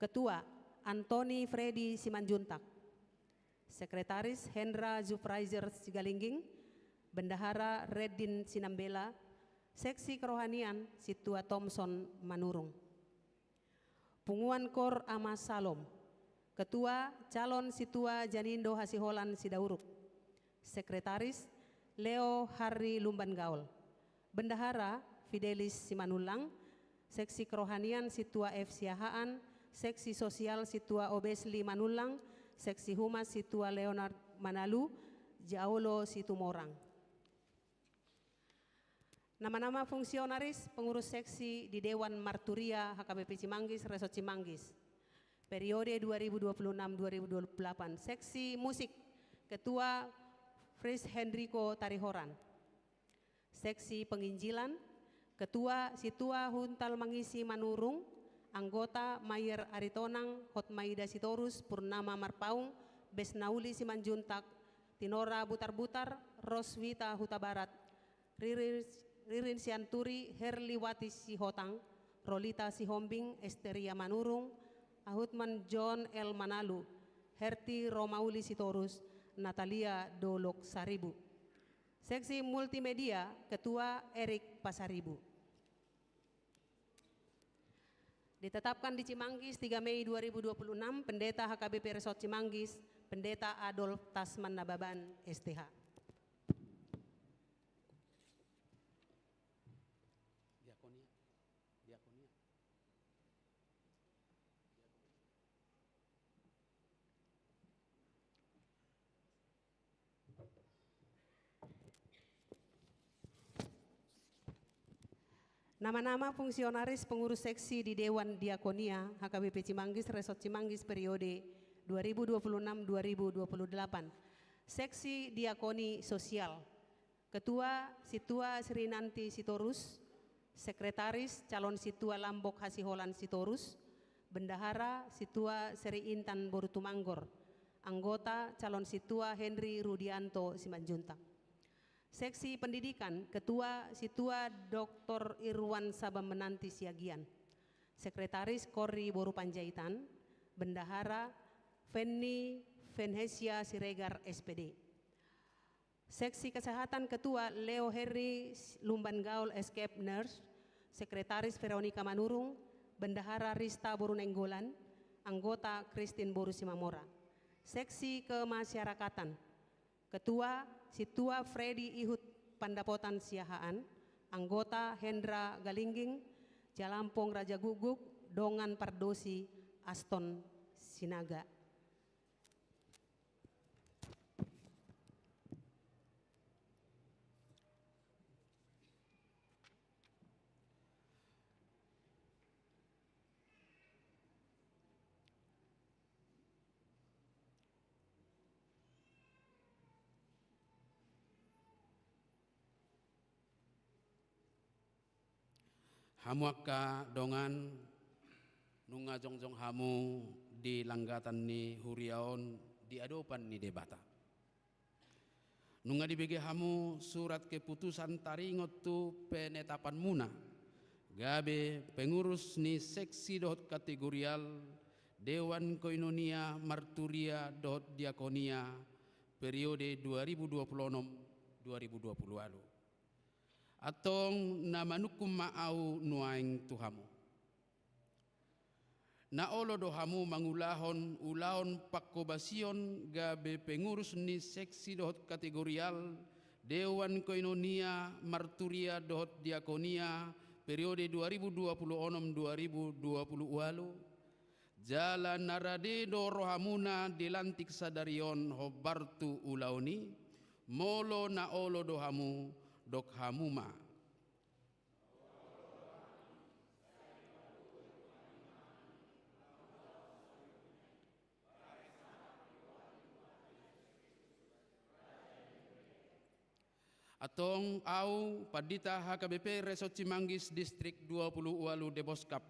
Ketua Antoni Fredi Simanjuntak. Sekretaris Hendra Zufraizer Sigalingging. Bendahara Reddin Sinambela. Seksi Kerohanian Sintua Thomson Manurung. Punguan kor Ama Salom. Ketua Calon Sintua Janindo Hasiholan Sidauruk. Sekretaris Leo Harry Lumban Gaol. Bendahara Fidelis Simanullang. Seksi Kerohanian Sintua F Siahaan. Seksi Sosial Sintua Obesli Manullang. Seksi Humas Sintua Leonard Manalu. Jaolo Situmorang. Nama-nama fungsionaris, pengurus seksi di Dewan Marturia H K B P Cimanggis, Resort Cimanggis. Periode dua ribu dua puluh enam dua ribu dua puluh delapan. Seksi musik, Ketua Fris Hendriko Tarihoran. Seksi penginjilan, Ketua Sintua Huntal Mangisi Manurung, anggota Mayer Aritonang, Hotmaida Sitorus, Purnama Marpaung, Besnauli Simanjuntak, Tinora Butarbutar, Roswita Hutabarat, Ririn, Ririn Sianturi, Herliwati Sihotang, Rolita Sihombing, Esteria Manurung, Ahutman John L Manalu, Herti Romauli Sitorus, Natalia Dolok Saribu. Seksi multimedia, Ketua Erik Pasaribu. Ditetapkan di Cimanggis, tiga Mei dua ribu dua puluh enam, Pendeta H K B P Resort Cimanggis, Pendeta Adolf Tasman Nababan, S T H. Diakonia. Diakonia. Nama-nama fungsionaris pengurus seksi di Dewan Diakonia H K B P Cimanggis, Resort Cimanggis, periode dua ribu dua puluh enam dua ribu dua puluh delapan. Seksi Diakoni Sosial. Ketua, Sintua Sri Nanti Sitorus. Sekretaris, calon Sintua Lambok Hasiholan Sitorus. Bendahara, Sintua Sri Intan Boru Tumanggor. Anggota, calon Sintua Henry Rudianto Simanjuntak. Seksi Pendidikan, Ketua, Sintua Doktor Irwan Sabamenanti Siagian. Sekretaris, Korri Boru Panjaitan. Bendahara, Fenny Venhesia Siregar, S P D. Seksi Kesehatan, Ketua Leo Heri Lumban Gaul, S K P nurse. Sekretaris Veronica Manurung. Bendahara Rista Boru Nainggolan. Anggota Christine Boru Simamora. Seksi Kemasyarakatan, Ketua Sintua Freddy Ihut Pandapotan Siahaan. Anggota Hendra Galingging, Jalampong Raja Guguk, Dongan Pardosi Aston Sinaga. Hamu angka dongan, nunga jongjong hamu di langgatan ni huria on di adopan ni Debata. Nunga dibege hamu surat keputusan taringot tu penetapanmuna gabe pengurus ni seksi dohot kategorial Dewan Koinonia, Marturia dohot Diakonia periode dua ribu dua puluh onom dua ribu dua puluh ualu. Antong na manungkun ma ahu nuaeng tu hamu. Na olo do hamu mangulahon ulaon pangkobasion gabe pengurus ni seksi dohot kategorial Dewan Koinonia, Marturia dohot Diakonia periode dua ribu dua puluh onom dua ribu dua puluh ualu? Jala na rade do rohamuna dilantik sadari on hombar tu ulaon i? Molo na olo do hamu, dok hamu ma. Antong ahu, Pandita H K B P Resort Cimanggis, Distrik dua puluh ualu Deboskap,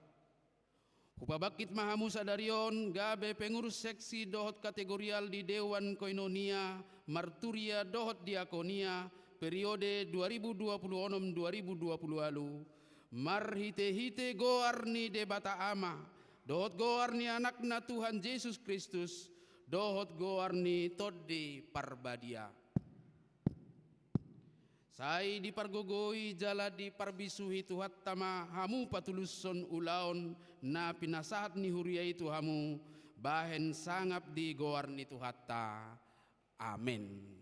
hupabangkit ma hamu sadari on gabe pengurus seksi dohot kategorial di Dewan Koinonia, Marturia dohot Diakonia periode dua ribu dua puluh onom dua ribu dua puluh ualu, marhitehite goar ni Debata Ama dohot goar ni Anakna Tuhan Jesus Kristus dohot goar ni Tondi Parbadia. Sai dipargogoi jala diparbisuhi Tuhanta ma hamu patulushon ulaon na pinasahat ni huria i tu hamu, bahen sangap di goar ni Tuhanta. Amen.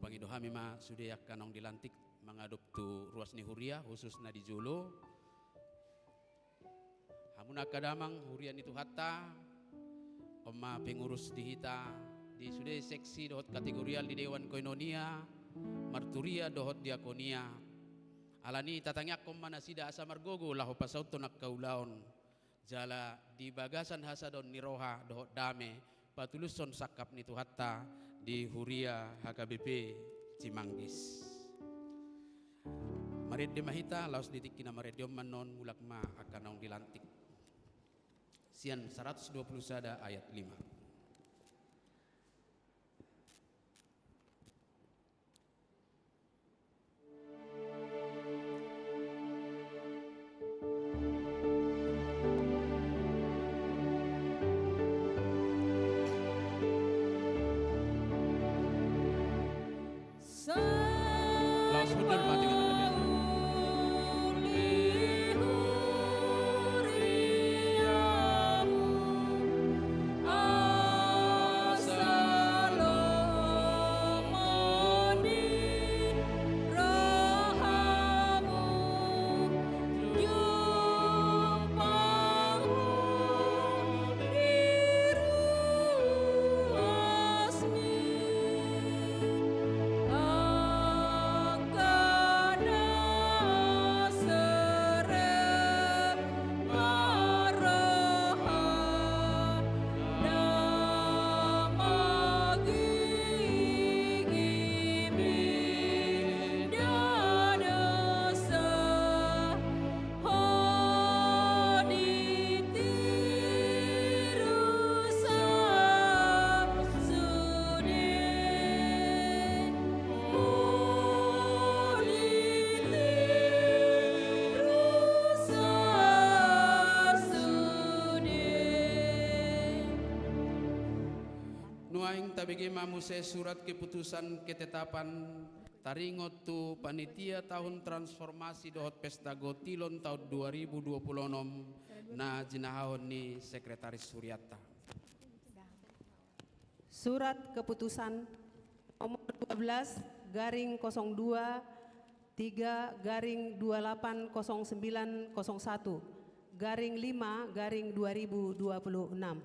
Pangido hami ma sude angka naung dilantik mangadop tu ruas ni huria, khususna di jolo. Hamuna angka damang huria ni Tuhanta, on ma pengurus di hita, di sude seksi dohot kategorial di dewan koinonia, marturia dohot diakonia. Alani i tatangiangkon ma nasida asa margogo laho pasauthon angka ulaon. Jala di bagasan hasadaon ni roha dohot dame, patulushon sangkap ni Tuhanta di huria H K B P Cimanggis. Marende ma hita, laos di tingki na marende on ma annon mulak ma angka naung dilantik. Sian saratus dua puluh sada ayat lima. Laos hundul ma tangiang na tadi. Nuaeng tabege ma muse surat keputusan ketetapan taringot tu panitia tahun transformasi dohot pesta gotilon tahun dua ribu dua puluh enam na jinahahon ni sekretaris hurianta. Surat keputusan nomor dua belas garing kosong dua tiga garing dua delapan kosong sembilan kosong satu garing lima garing dua ribu dua puluh enam.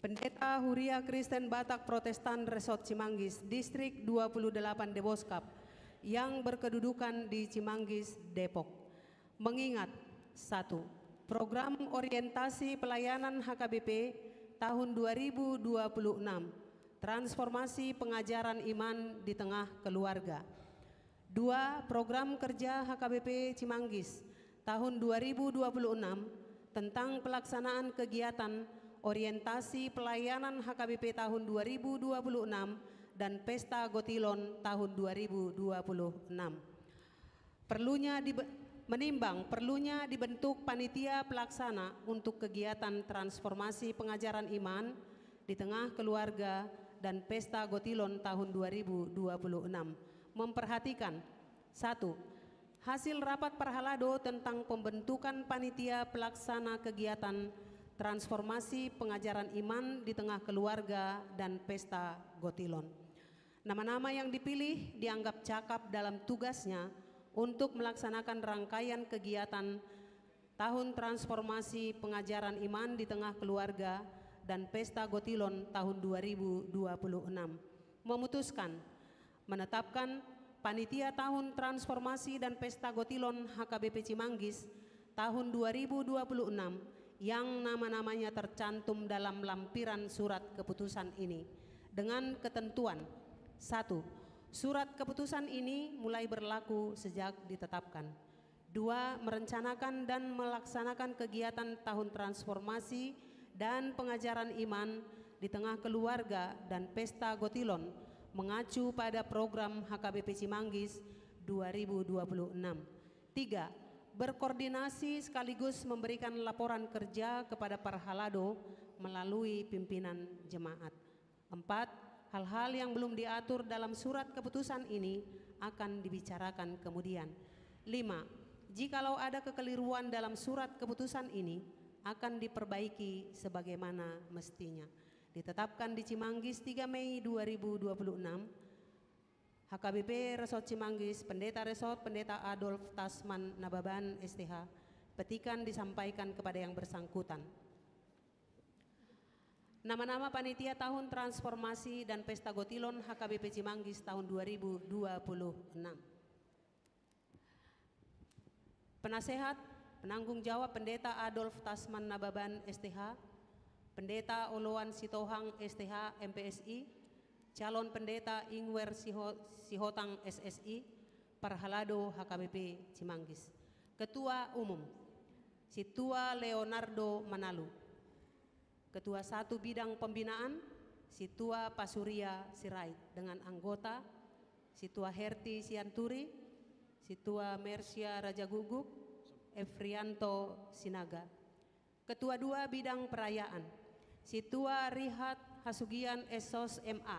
Pendeta Huria Kristen Batak Protestan Resort Cimanggis, Distrik dua puluh delapan Deboskap, yang berkedudukan di Cimanggis, Depok. Mengingat, satu, program orientasi pelayanan H K B P tahun dua ribu dua puluh enam, transformasi pengajaran iman di tengah keluarga. Dua, program kerja H K B P Cimanggis tahun dua ribu dua puluh enam tentang pelaksanaan kegiatan orientasi pelayanan H K B P tahun dua ribu dua puluh enam dan Pesta Gotilon tahun dua ribu dua puluh enam. Perlunya dibe-, menimbang perlunya dibentuk panitia pelaksana untuk kegiatan transformasi pengajaran iman di tengah keluarga dan Pesta Gotilon tahun dua ribu dua puluh enam. Memperhatikan, satu, hasil rapat parhalado tentang pembentukan panitia pelaksana kegiatan transformasi pengajaran iman di tengah keluarga dan Pesta Gotilon. Nama-nama yang dipilih dianggap cakap dalam tugasnya untuk melaksanakan rangkaian kegiatan Tahun Transformasi Pengajaran Iman di Tengah Keluarga dan Pesta Gotilon tahun dua ribu dua puluh enam. Memutuskan, menetapkan panitia Tahun Transformasi dan Pesta Gotilon H K B P Cimanggis tahun dua ribu dua puluh enam yang nama-namanya tercantum dalam lampiran surat keputusan ini dengan ketentuan: satu, surat keputusan ini mulai berlaku sejak ditetapkan. Dua, merencanakan dan melaksanakan kegiatan Tahun Transformasi dan Pengajaran Iman di Tengah Keluarga dan Pesta Gotilon mengacu pada program H K B P Cimanggis dua ribu dua puluh enam. Tiga, berkoordinasi sekaligus memberikan laporan kerja kepada parhalado melalui pimpinan jemaat. Empat, hal-hal yang belum diatur dalam surat keputusan ini akan dibicarakan kemudian. Lima, jikalau ada kekeliruan dalam surat keputusan ini, akan diperbaiki sebagaimana mestinya. Ditetapkan di Cimanggis, tiga Mei dua ribu dua puluh enam. H K B P Resort Cimanggis, Pendeta Resort, Pendeta Adolf Tasman Nababan, S T H, petikan disampaikan kepada yang bersangkutan. Nama-nama panitia tahun transformasi dan pesta gotilon H K B P Cimanggis tahun dua ribu dua puluh enam. Penasehat, penanggung jawab Pendeta Adolf Tasman Nababan, S T H, Pendeta Oloan Sitohang, S T H, M P S I, calon Pendeta Ingwer Siho-, Sihotang, S S I, parhalado H K B P Cimanggis. Ketua Umum, Sintua Leonardo Manalu. Ketua Satu Bidang Pembinaan, Sintua Pasuria Sirait, dengan anggota Sintua Herti Sianturi, Sintua Mersia Rajaguguk, Efrianto Sinaga. Ketua Dua Bidang Perayaan, Sintua Rihat Hasugian, S Sos, M A.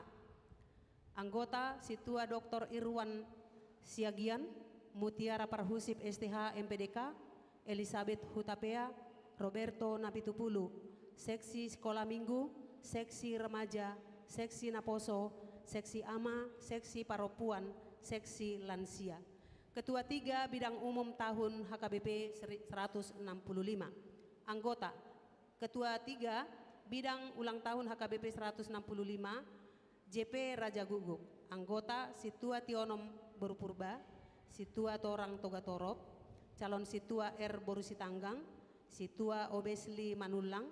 Anggota, Sintua Doktor Irwan Siagian, Mutiara Parhusip, S T H, M P D K, Elisabeth Hutapea, Roberto Napitupulu, Seksi Sekolah Minggu, Seksi Remaja, Seksi Naposo, Seksi Ama, Seksi Parompuan, Seksi Lansia. Ketua Tiga Bidang Umum tahun H K B P seri-, seratus enam puluh lima. Anggota, Ketua Tiga Bidang Ulang Tahun H K B P seratus enam puluh lima, J P Rajaguguk. Anggota, Sintua Tionom boru Purba, Sintua Torang Togatorop, calon Sintua R boru Sitanggang, Sintua Obesli Manullang,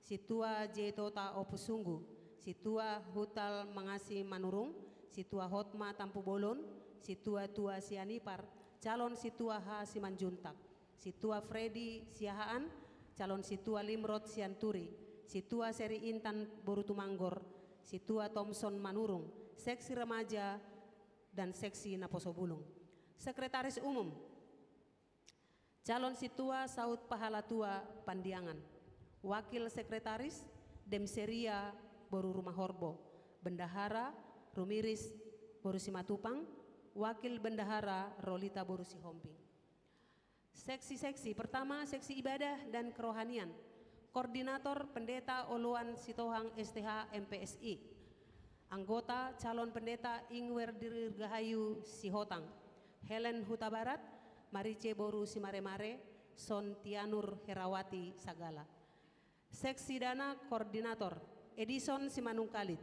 Sintua J Tota Opussunggu, Sintua Hutal Mangasi Manurung, Sintua Hotma Tampubolon, Sintua Tua Sianipar, calon Sintua H Simanjuntak, Sintua Fredi Siahaan, calon Sintua Limrod Sianturi, Sintua Seri Intan boru Tumanggor, Sintua Thomson Manurung, Seksi Remaja, dan Seksi Naposo Bulung. Sekretaris Umum, calon Sintua Saut Pahalatua Pandiangan. Wakil Sekretaris, Demseria boru Rumahorbo. Bendahara, Rumiris boru Simatupang. Wakil Bendahara, Rolita boru Sihombing. Seksi-seksi, pertama, Seksi Ibadah dan Kerohanian. Koordinator, Pendeta Oloan Sitohang, S T H, M P S I. Anggota, calon Pendeta Ingwer Dirgahayu Sihotang, Helen Hutabarat, Marice boru Simaremare, Sontianur Herawati Sagala. Seksi Dana, Koordinator, Edison Simanungkalit.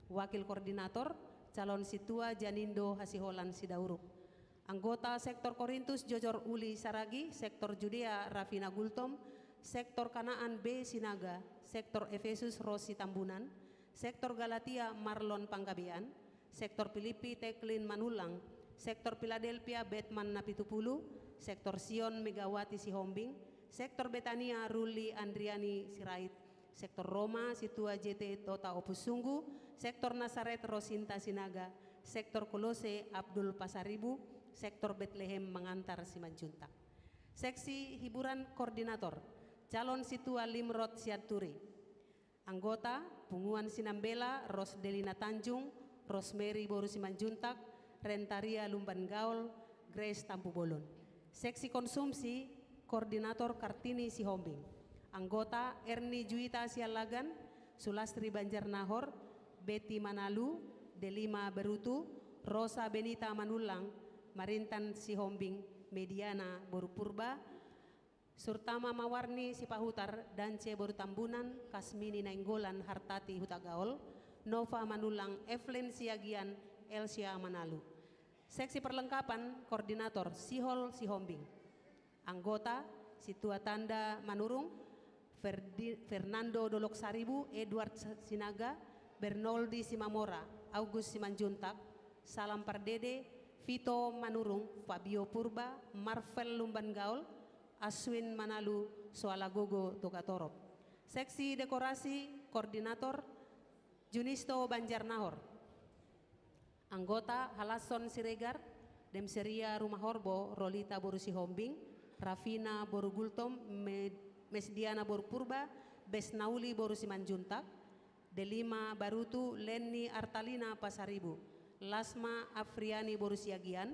Wakil Koordinator, calon Sintua Janindo Hasiholan Sidauruk. Anggota, Sektor Korintus Jojor Uli Saragi, Sektor Judea Rafina Gultom, Sektor Kanaan B Sinaga, Sektor Efesus Rosi Tambunan, Sektor Galatia Marlon Panggabean, Sektor Pilippi Teklin Manullang, Sektor Piladelpia Betman Napitupulu, Sektor Sion Megawati Sihombing, Sektor Betania Ruli Andriani Sirait, Sektor Roma Sintua J T Tota Opussunggu, Sektor Nasaret Rosinta Sinaga, Sektor Kolose Abdul Pasaribu, Sektor Betlehem Mangantar Simanjuntak. Seksi Hiburan, Koordinator, calon Sintua Limrod Sianturi. Anggota, Punguan Sinambela, Rosdelina Tanjung, Rosemary boru Simanjuntak, Rentaria Lumban Gaol, Grace Tampubolon. Seksi Konsumsi, Koordinator, Kartini Sihombing. Anggota, Erni Juita Siallagan, Sulastri Banjarnahor, Betty Manalu, Delima Berutu, Rosa Benita Manullang, Marintan Sihombing, Mediana boru Purba, Surtama Mawarni Sipahutar, Dance boru Tambunan, Kasmini Nainggolan, Hartati Hutagaol, Nova Manullang, Evelyn Siagian, Elsia Manalu. Seksi perlengkapan, Koordinator, Sihol Sihombing. Anggota, Sintua Tanda Manurung, Ferdi-, Fernando Dolok Saribu, Edward Sinaga, Bernoldi Simamora, August Simanjuntak, Salam Pardede, Vito Manurung, Fabio Purba, Marvel Lumban Gaol, Aswin Manalu, Soalagogo Togatorop. Seksi dekorasi, Koordinator, Junisto Banjarnahor. Anggota, Halasson Siregar, Demseria Rumahorbo, Rolita boru Sihombing, Rafina boru Gultom, Me-, Mesdiana boru Purba, Besnauli boru Simanjuntak, Delima Barutu, Lenny Artalina Pasaribu, Lasma Afriani boru Siagian,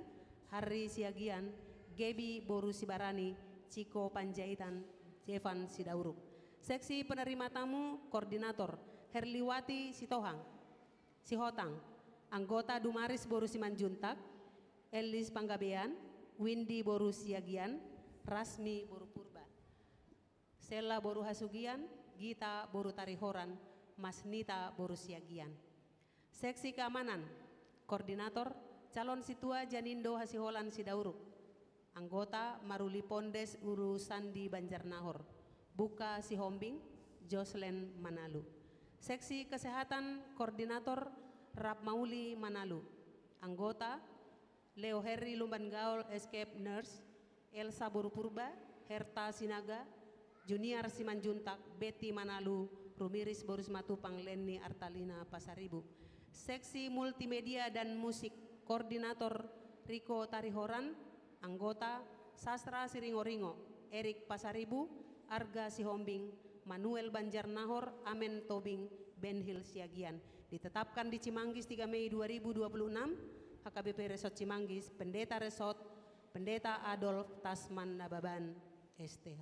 Harry Siagian, Gebi boru Sibarani, Ciko Panjaitan, Jevan Sidauruk. Seksi penerima tamu, Koordinator, Herliwati Sitohang, Sihotang, Anggota: Dumaris boru Simanjuntak, Elis Panggabean, Windy boru Siagian, Rasmi boru Purba, Sella boru Hasugian, Gita boru Tarihoran, Masnita boru Siagian. Seksi keamanan: Koordinator, calon sintua Janindo Hasiholan Sidauruk. Anggota: Maruli Pondes boru Sandi Banjarnahor, Buka Sihombing, Joslen Manalu. Seksi kesehatan: Koordinator, Rap Mauli Manalu. Anggota: Leo Heri Lumban Gaol, Escape Nurse, Elsa boru Purba, Herta Sinaga, Junior Simanjuntak, Betty Manalu, Rumiris boru Simatupang, Lenny Artalina Pasaribu. Seksi multimedia dan musik: Koordinator, Riko Tarihoran. Anggota: Sastra Siringoringo, Erik Pasaribu, Arga Sihombing, Manuel Banjarnahor, Amen Tobing, Benhil Siagian. Ditetapkan di Cimanggis tiga Mei dua ribu dua puluh enam, H K B P Resort Cimanggis, Pendeta Resort, Pendeta Adolf Tasman Nababan, S T H.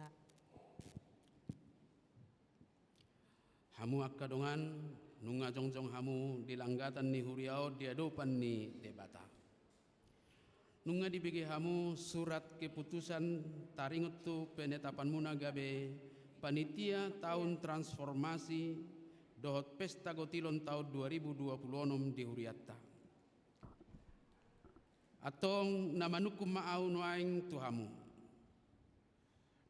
Hamu angka dongan, nunga jongjong hamu di langgatan ni huria on di adopan ni Debata. Nunga dibege hamu surat keputusan taringot tu penetapanmuna gabe panitia taon transformasi dohot pesta gotilon taon dua ribu dua puluh onom di hurianta. Antong na manungkun ma ahu nuaeng tu hamu.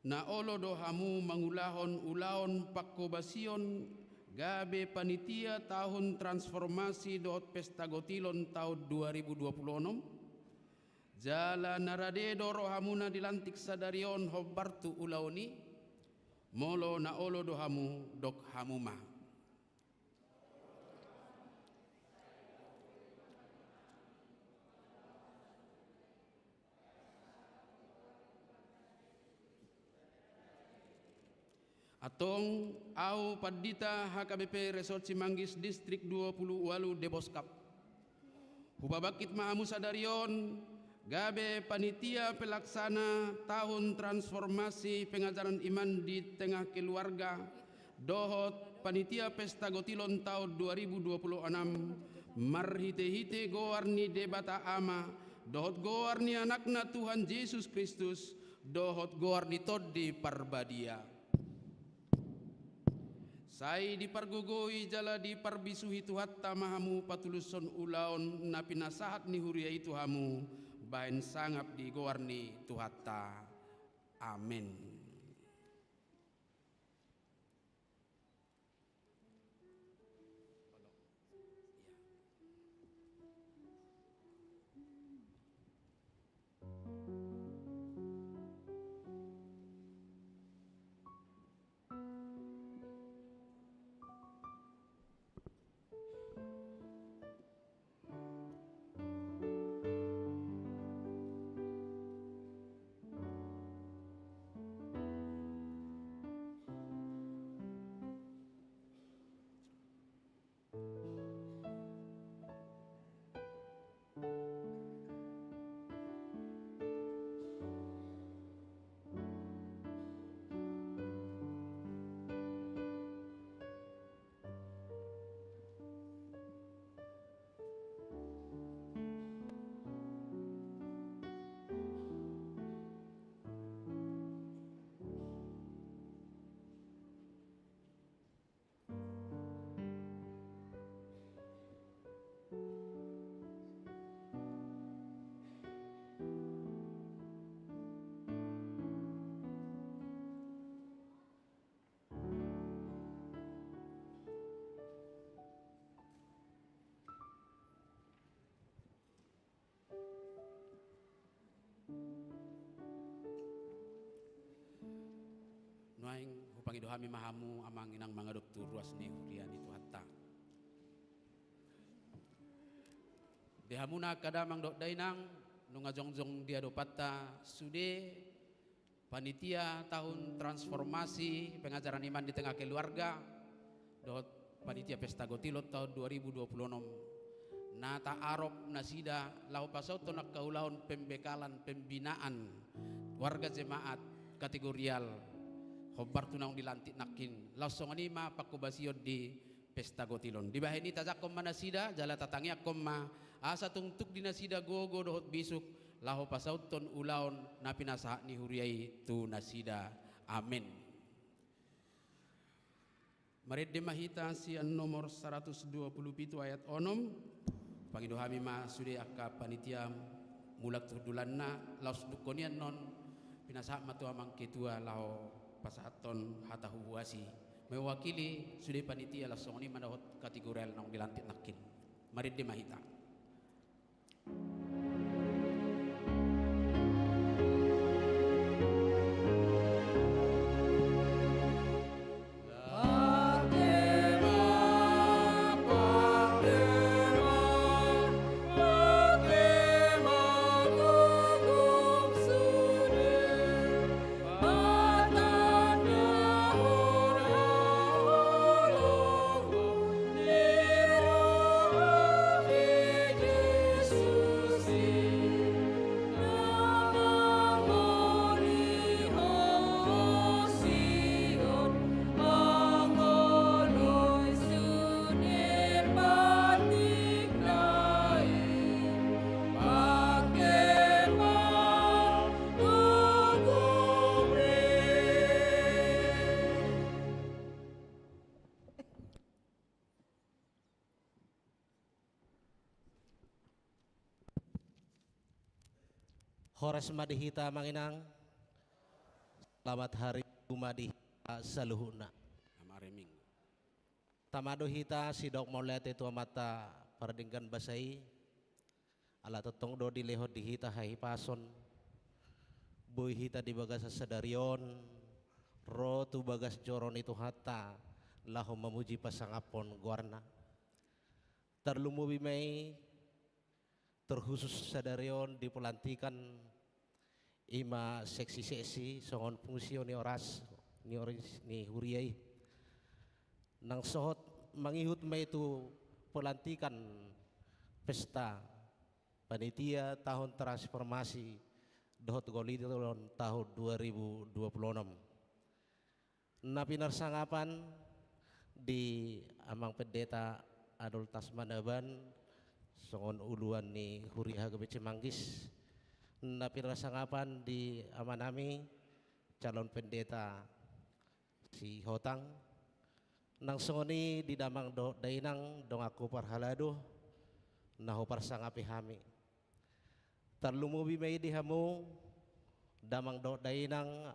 Na olo do hamu mangulahon ulaon pangkobasion gabe panitia taon transformasi dohot pesta gotilon taon dua ribu dua puluh onom? Jala na rade do rohamuna dilantik sadari on hombar tu ulaon i? Molo na olo do hamu, dok hamu ma. Antong, ahu pandita H K B P Resort Cimanggis Distrik dua puluh ualu Deboskap, hupabangkit ma hamu sadari on gabe panitia pelaksana taon transformasi pengajaran iman di tengah keluarga dohot panitia pesta gotilon taon dua ribu dua puluh onom, marhite-hite goar ni Debata Ama dohot goar ni Anakna Tuhan Jesus Kristus dohot goar ni Tondi Parbadia. Sai dipargogoi jala diparbisuhi Tuhanta ma hamu patulushon ulaon na pinasahat ni huria i tu hamu, bahen sangap di goar ni Tuhanta. Amen. Nuaeng hupangido hami ma hamu amang inang mangadop tu ruas ni huria ni Tuhanta. Di hamuna angka damang dohot dainang, nunga jongjong di adopanta sude panitia taon transformasi pengajaran iman di tengah keluarga dohot panitia pesta gotilon taon dua ribu dua puluh onom, na taarop nasida laho pasauthon angka ulaon pembekalan pembinaan warga jemaat kategorial hombar tu naung dilantik nangkin. Laos songon i ma pangkobasion di pesta gotilon. Dibahen i tajangkon ma nasida, jala tatangiangkon ma, asa tung tuk di nasida gogo dohot bisuk, laho pasauthon ulaon na pinasahat ni huria i tu nasida. Amen. Marende ma hita sian nomor saratus dua pulu pitu ayat onom. Pangido hami ma sude angka panitia mulak tu hundulanna, laos dungkon i annon pinasahat ma tu amang ketua laho pasahathon hata huhuasi. Mewakili sude panitia laos songon i ma dohot kategorial naung dilantik nangkin. Marende ma hita. Horas ma di hita amang inang. Selamat hari Minggu ma di hita saluhutna. Selamat hari Minggu. Tama do hita sidok mauliate tu Amanta Pardenggan Basa i. Ala tongtong do dilehon di hita hahipason, boi hita di bagasan sadari on ro tu bagas joro ni Tuhanta laho mamuji pasangaphon goarna. Tarlumobi ma i terkhusus sadari on di pelantikan i ma seksi-seksi songon fungsionioras ni oris ni huria i. Nang sohot mangihut ma i tu pelantikan pesta panitia tahun transformasi dohot gotilon tahun dua ribu dua puluh enam. Na pinarsangapan di Amang Pendeta Adoltas Manaban songon uluan ni Huria H K B C Manggis. Na pinarsangapan di amanami calon pendeta Sihotang. Nang songon i di damang dohot dainang donganku parhalado na huparsangapi hami. Tarlumobi ma i di hamu damang dohot dainang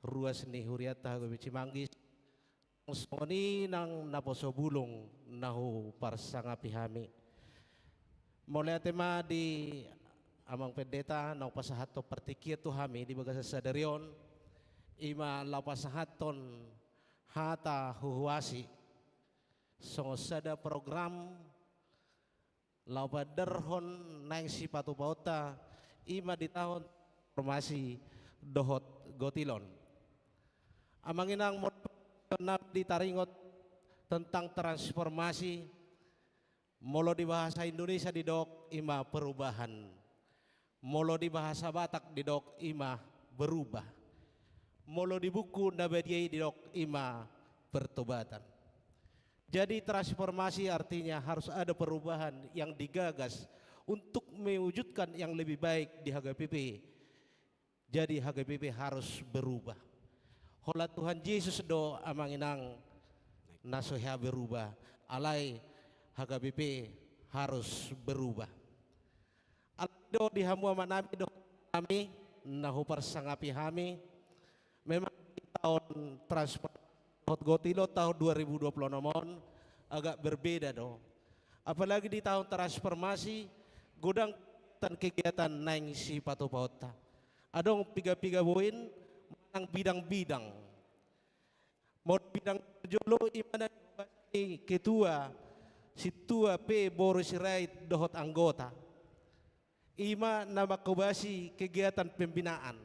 ruas ni hurianta H K B C Manggis. Songon i nang naposo bulung na huparsangapi hami. Mauliate ma di Amang Pendeta naung pasahathon partingkian tu hami di bagasan sadari on, i ma laho pasahathon hata huhuasi songon sada program laho padarhon naeng sipatupaonta i ma di tahun transformasi dohot gotilon. Amang inang, molo ditaringot tentang transformasi, molo di bahasa Indonesia didok i ma perubahan. Molo di bahasa Batak didok i ma berubah. Molo di buku na badia i didok i ma pertobatan. Jadi transformasi artinya harus ada perubahan yang digagas untuk mewujudkan yang lebih baik di H K B P. Jadi H K B P harus berubah. Holan Tuhan Jesus do amang inang na so hea berubah. Alai H K B P harus berubah. Alai do di hamu amanami dohot inanami na huparsangapi hami, memang di tahun transformasi dohot gotilon tahun dua ribu dua puluh enam on agak berbeda do. Apalagi di tahun transformasi godang kegiatan-kegiatan naeng sipatupaonta. Adong piga-piga poin manang bidang-bidang. Molo bidang parjolo i ma na dibahas ni ketua, sintua pe boru Sirait dohot anggota. I ma na manghobasi kegiatan pembinaan.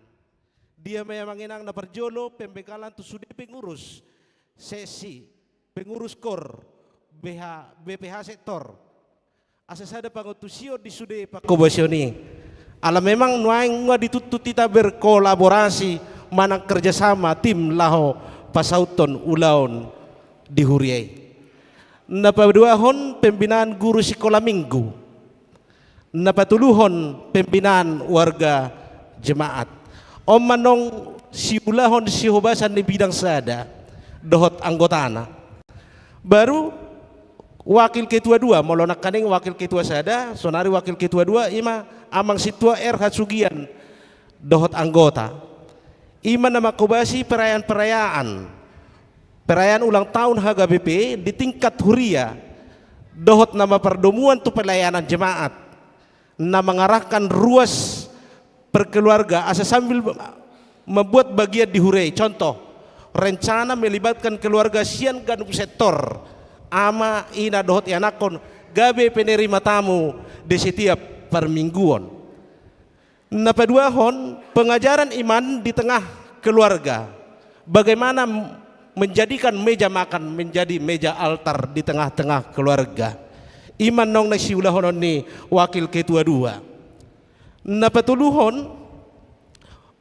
Dia ma i amang inang? Na parjolo pembekalan tu sude pengurus seksi, pengurus kor, B H, B P H sektor. Asa sada pangantusion di sude panghobasion i. Ala memang nuaeng nunga dituntut hita berkolaborasi manang kerjasama tim laho pasauthon ulaon di huria i. Na paduahon pembinaan guru sikola minggu. Na patoluhon pembinaan warga jemaat. On ma naung siulahon sihobasan ni bidang sada dohot anggotana. Baru wakil ketua dua, molo nangkaning wakil ketua sada, sonari wakil ketua dua, i ma Amang Sintua R H Sugian dohot anggota. I ma na manghobasi perayaan-perayaan, perayaan ulang tahun H K B P di tingkat huria, dohot na mapardomuan tu pelayanan jemaat, na mangarahkan ruas perkeluarga asa sambil membuat bagian di huria i. Contoh, rencana melibatkan keluarga sian ganup sektor, ama, ina, dohot ianakhon, gabe penerima tamu di setiap parmingguon. Na paduahon, pengajaran iman di tengah keluarga. Bagaimana m-, menjadikan meja makan menjadi meja altar di tengah-tengah keluarga. I ma naung na siulahonon ni wakil ketua dua. Na patoluhon,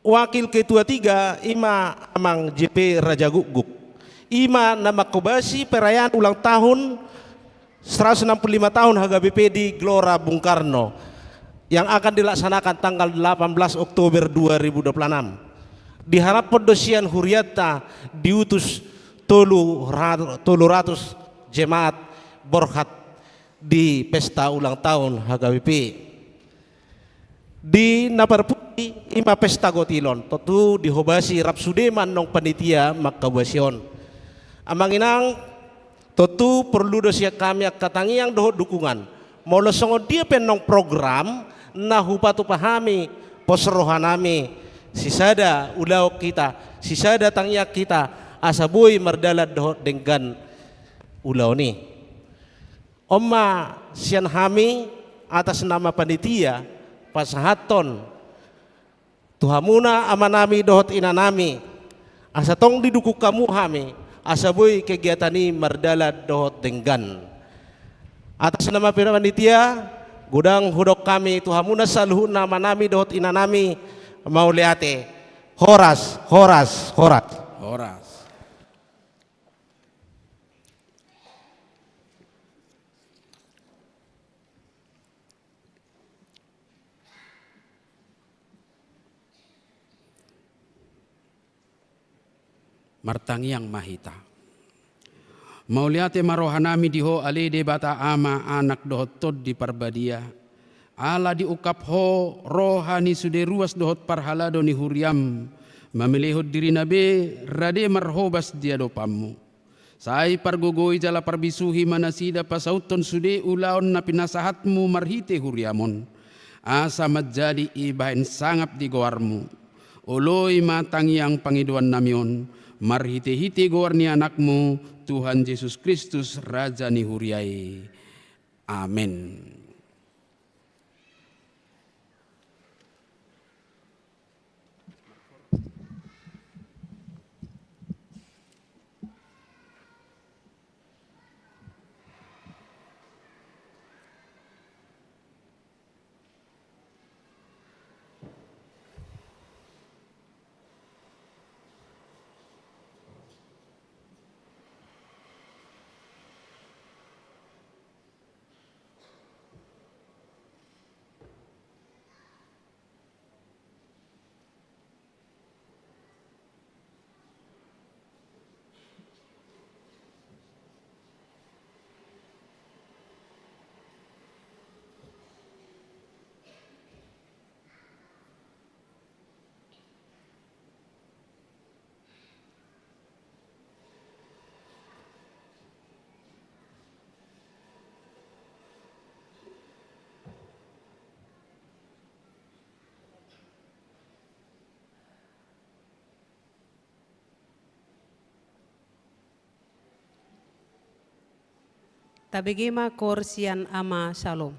wakil ketua tiga, i ma Amang J P Rajagukguk. I ma na manghobasi perayaan ulang tahun seratus enam puluh lima tahun H K B P di Gelora Bung Karno yang akan dilaksanakan tanggal delapan belas Oktober dua ribu dua puluh enam. Diharaphon do sian hurianta diutus tolu ra-, tolu ratus jemaat borhat di pesta ulang tahun H K B P. Di na parpudi, i ma pesta gotilon, tontu dihobasi rap sude ma naung panitia manghaobasi on. Amang inang, tontu porlu do sian hami angka tangiang dohot dukungan. Molo songon dia pe naung program na hupatupa hami pos rohanami, sisada ulaon hita, sisada tangiang hita, asa boi mardalan dohot denggan ulaon i. On ma sian hami atas nama panitia pasahathon tu hamuna amanami dohot inanami, asa tong didukung hamu hami, asa boi kegiatan i mardalan dohot denggan. Atas nama panitia, godang hudok hami tu hamuna saluhutna amanami dohot inanami, mauliate. Horas, horas, horas. Horas. Martangiang ma hita. Mauliate ma rohanami di Ho ale Debata Ama, Anak dohot Tondi Parbadia, ala diungkap Ho roha ni sude ruas dohot parhalado ni huriam, mamelehon dirina be rade marhobas di adopanmu. Sai pargogoi jala parbisuhi ma nasida pasauthon sude ulaon na pinasahatmu marhite huriam on, asa manjadi ibahen sangap di goarmu. Oloi ma tangiang pangidoannami on, marhitehite goar ni Anakmu, Tuhan Jesus Kristus, Raja ni huria i. Amen. Tabege ma koor sian Ama Salom.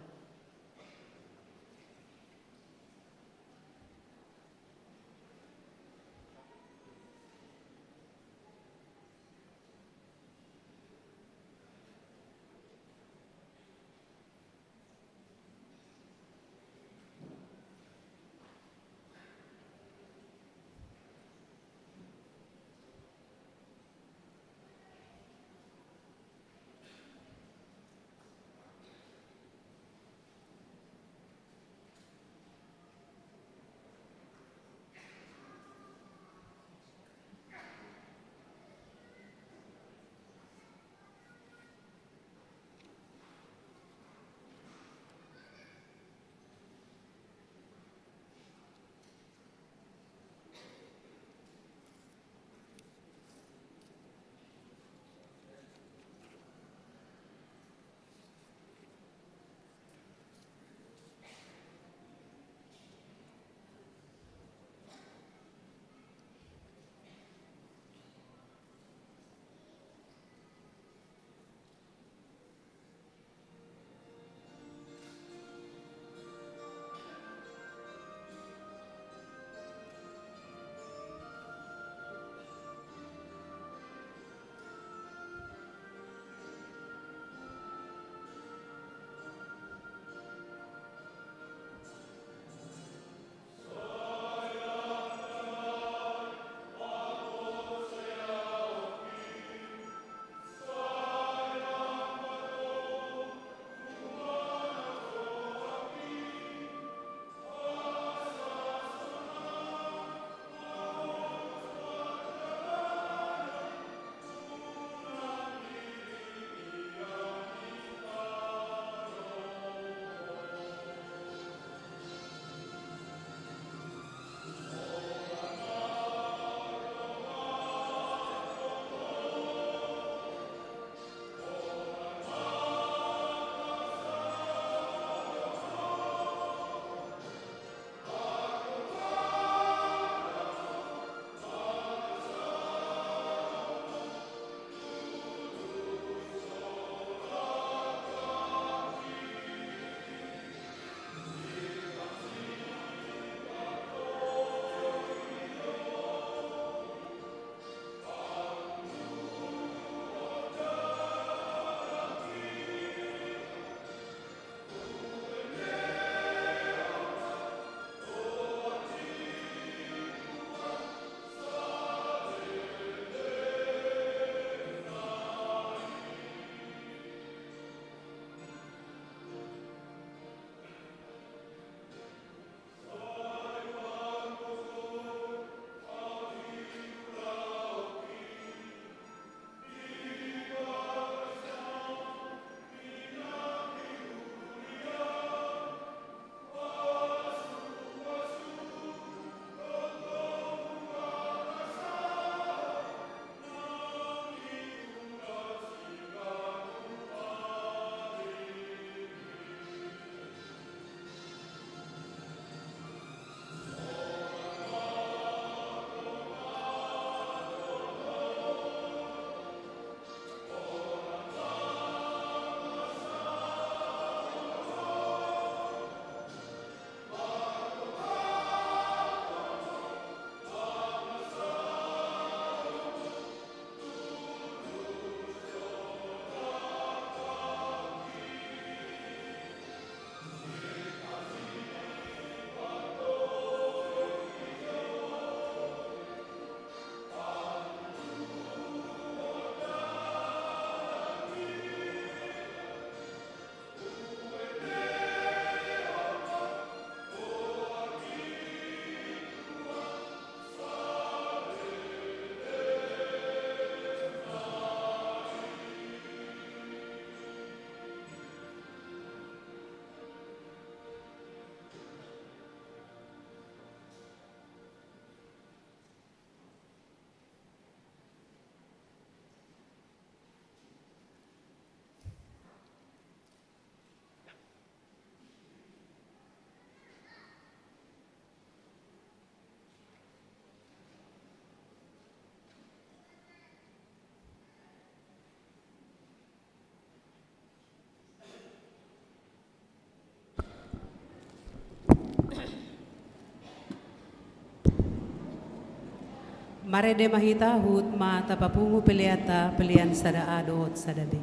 Marende ma hita, huhut ma tapapungu peleanta, pelean sada A dohot sada B.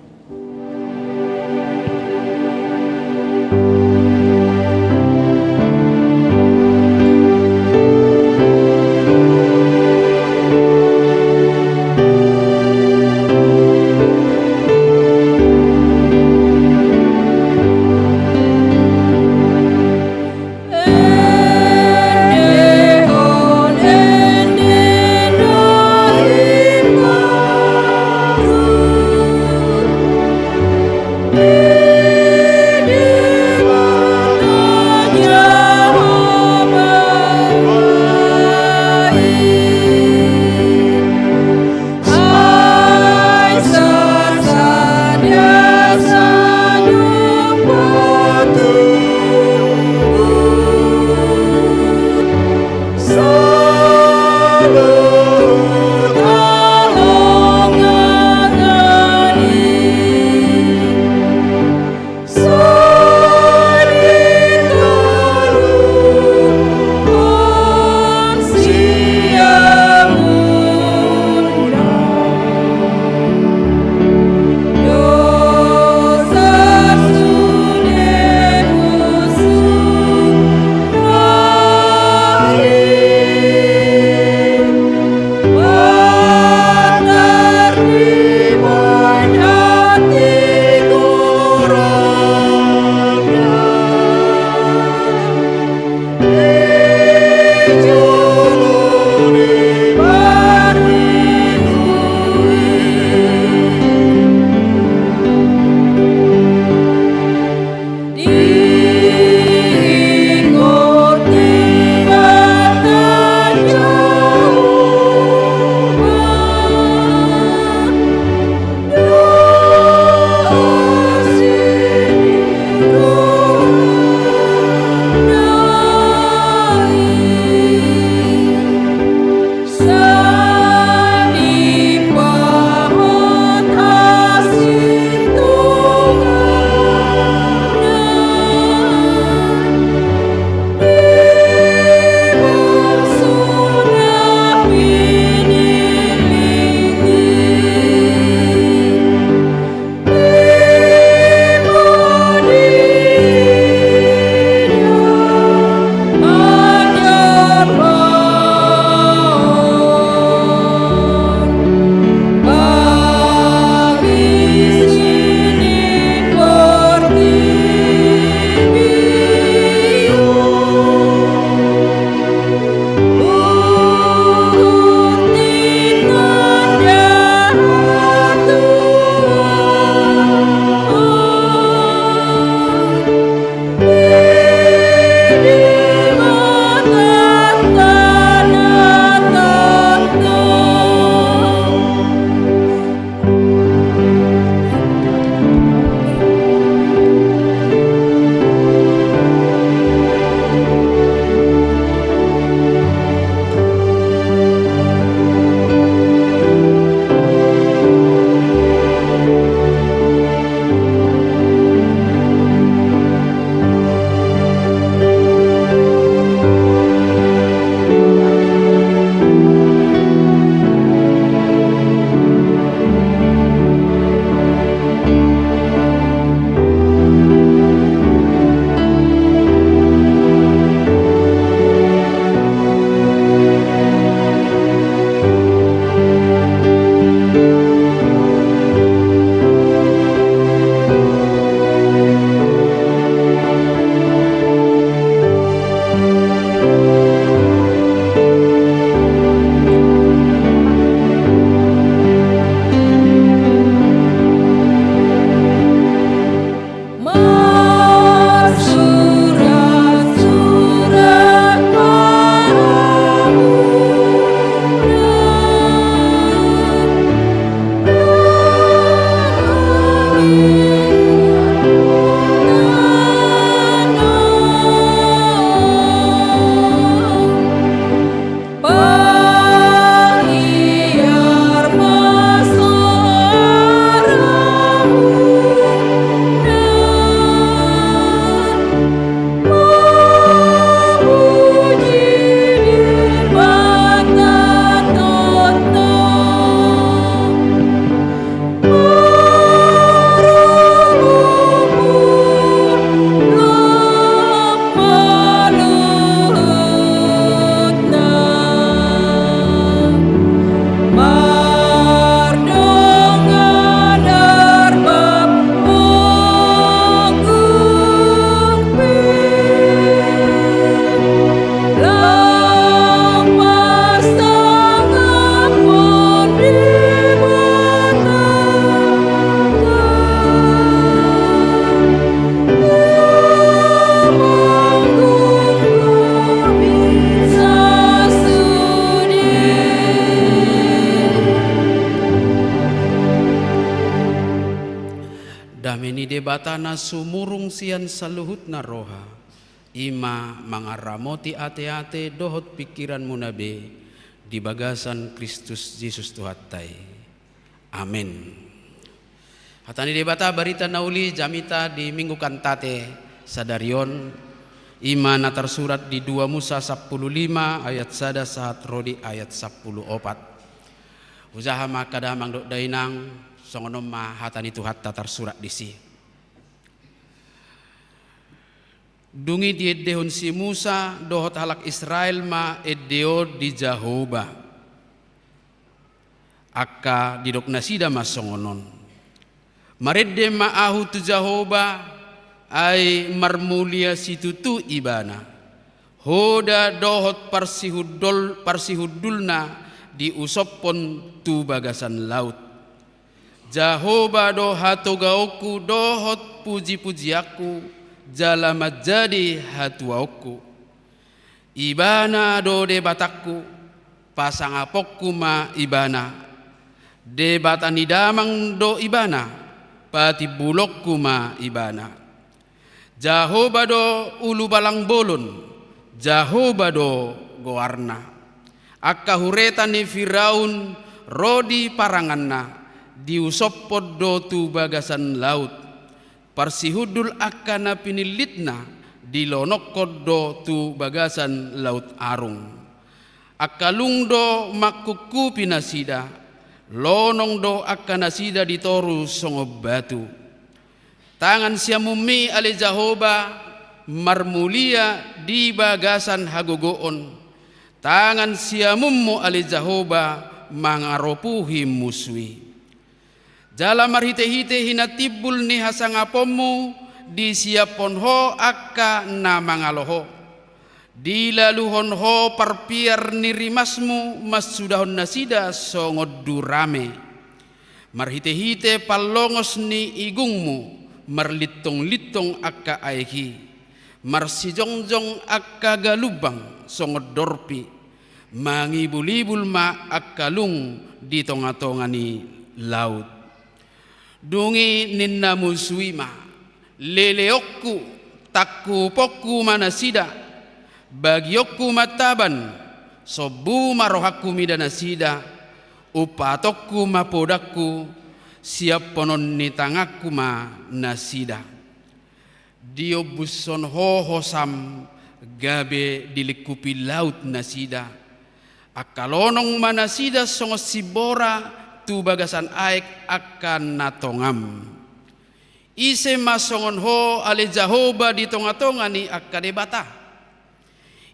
Debata na sumurung sian saluhutna roha, i ma mangaramoti ateate dohot pingkiranmuna be di bagasan Kristus Jesus Tuhanta i. Amen. Hata ni Debata barita na uli jamita di Minggu Kantate sadari on, i ma na tarsurat di dua Musa sampulu lima ayat sada sahat ro di ayat sampulu opat. Hujaha ma angka damang dohot dainang, songon on ma hata ni Tuhanta tarsurat disi. Dung i diendehon si Musa dohot halak Israel ma ende on di Jahowa. Angka didok nasida ma songon on: Marende ma ahu tu Jahowa, ai marmulia situtu Ibana. Hoda dohot parsihundol-, parsihundulna diusophon tu bagasan laut. Jahowa do hatogaonku dohot pujipujianku, jala manjadi hatuaonku. Ibana do Debatangku, pasangaponku ma Ibana. Debata ni damang do Ibana, patimbulonku ma Ibana. Jahowa do ulubalang bolon, Jahowa do goarna. Angka hureta ni Firaun ro di paranganna, diusophon do tu bagasan laut. Parsihundul angka na pinillitna, dilonongkon do tu bagasan Laut Arung. Angka lung do mangkungkupi nasida, lonong do angka nasida di toru songon batu. Tangan siamunmi ale Jahowa, marmulia di bagasan hagogoon. Tangan siamunmu ale Jahowa, mangaropuhi musu i. Jala marhitehite hinatimbul ni hasangaponmu disiaphon ho angka na mangalo ho. Dilaluhon ho parpiar ni rimasmu mansudahon nasida songon durame. Marhitehite pallongos ni igungmu marlintonglintong angka aek i. Marsijongjong angka galumbang songon dorpi. Mangibulibul ma angka lung di tongatonga ni laut. Dung i ninna musu i ma: Leleonku, tangkuponku ma nasida, bagionku ma taban, sombu ma rohangku mida nasida, umpatonku ma podangku, siaphonon ni tanganku ma nasida. Diombushon ho hosam, gabe dilingkupi laut nasida. Angka lonong ma nasida songon simbora tu bagasan aek angka na tongam. Ise ma songon ho ale Jahowa di tongatonga ni angka debata?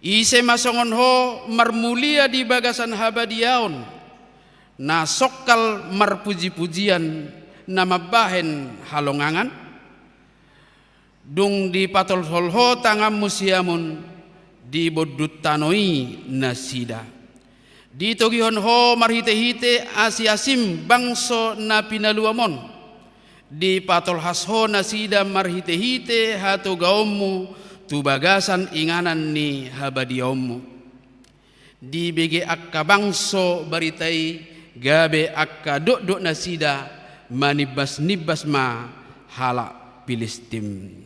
Ise ma songon ho marmulia di bagasan habadiaon, na songkal marpujipujian na mambahen halongangan? Dung dipatolhol ho tanganmu siamun, dibondut tano i nasida. Ditogihon ho marhitehite asiasim bangso na pinaluam on. Dipatolhas ho nasida marhitehite hatogaonmu tu bagasan inganan ni habadiaonmu. Dibege angka bangso barita i, gabe angka dokdok nasida manimbasnimbas ma halak Pilistim.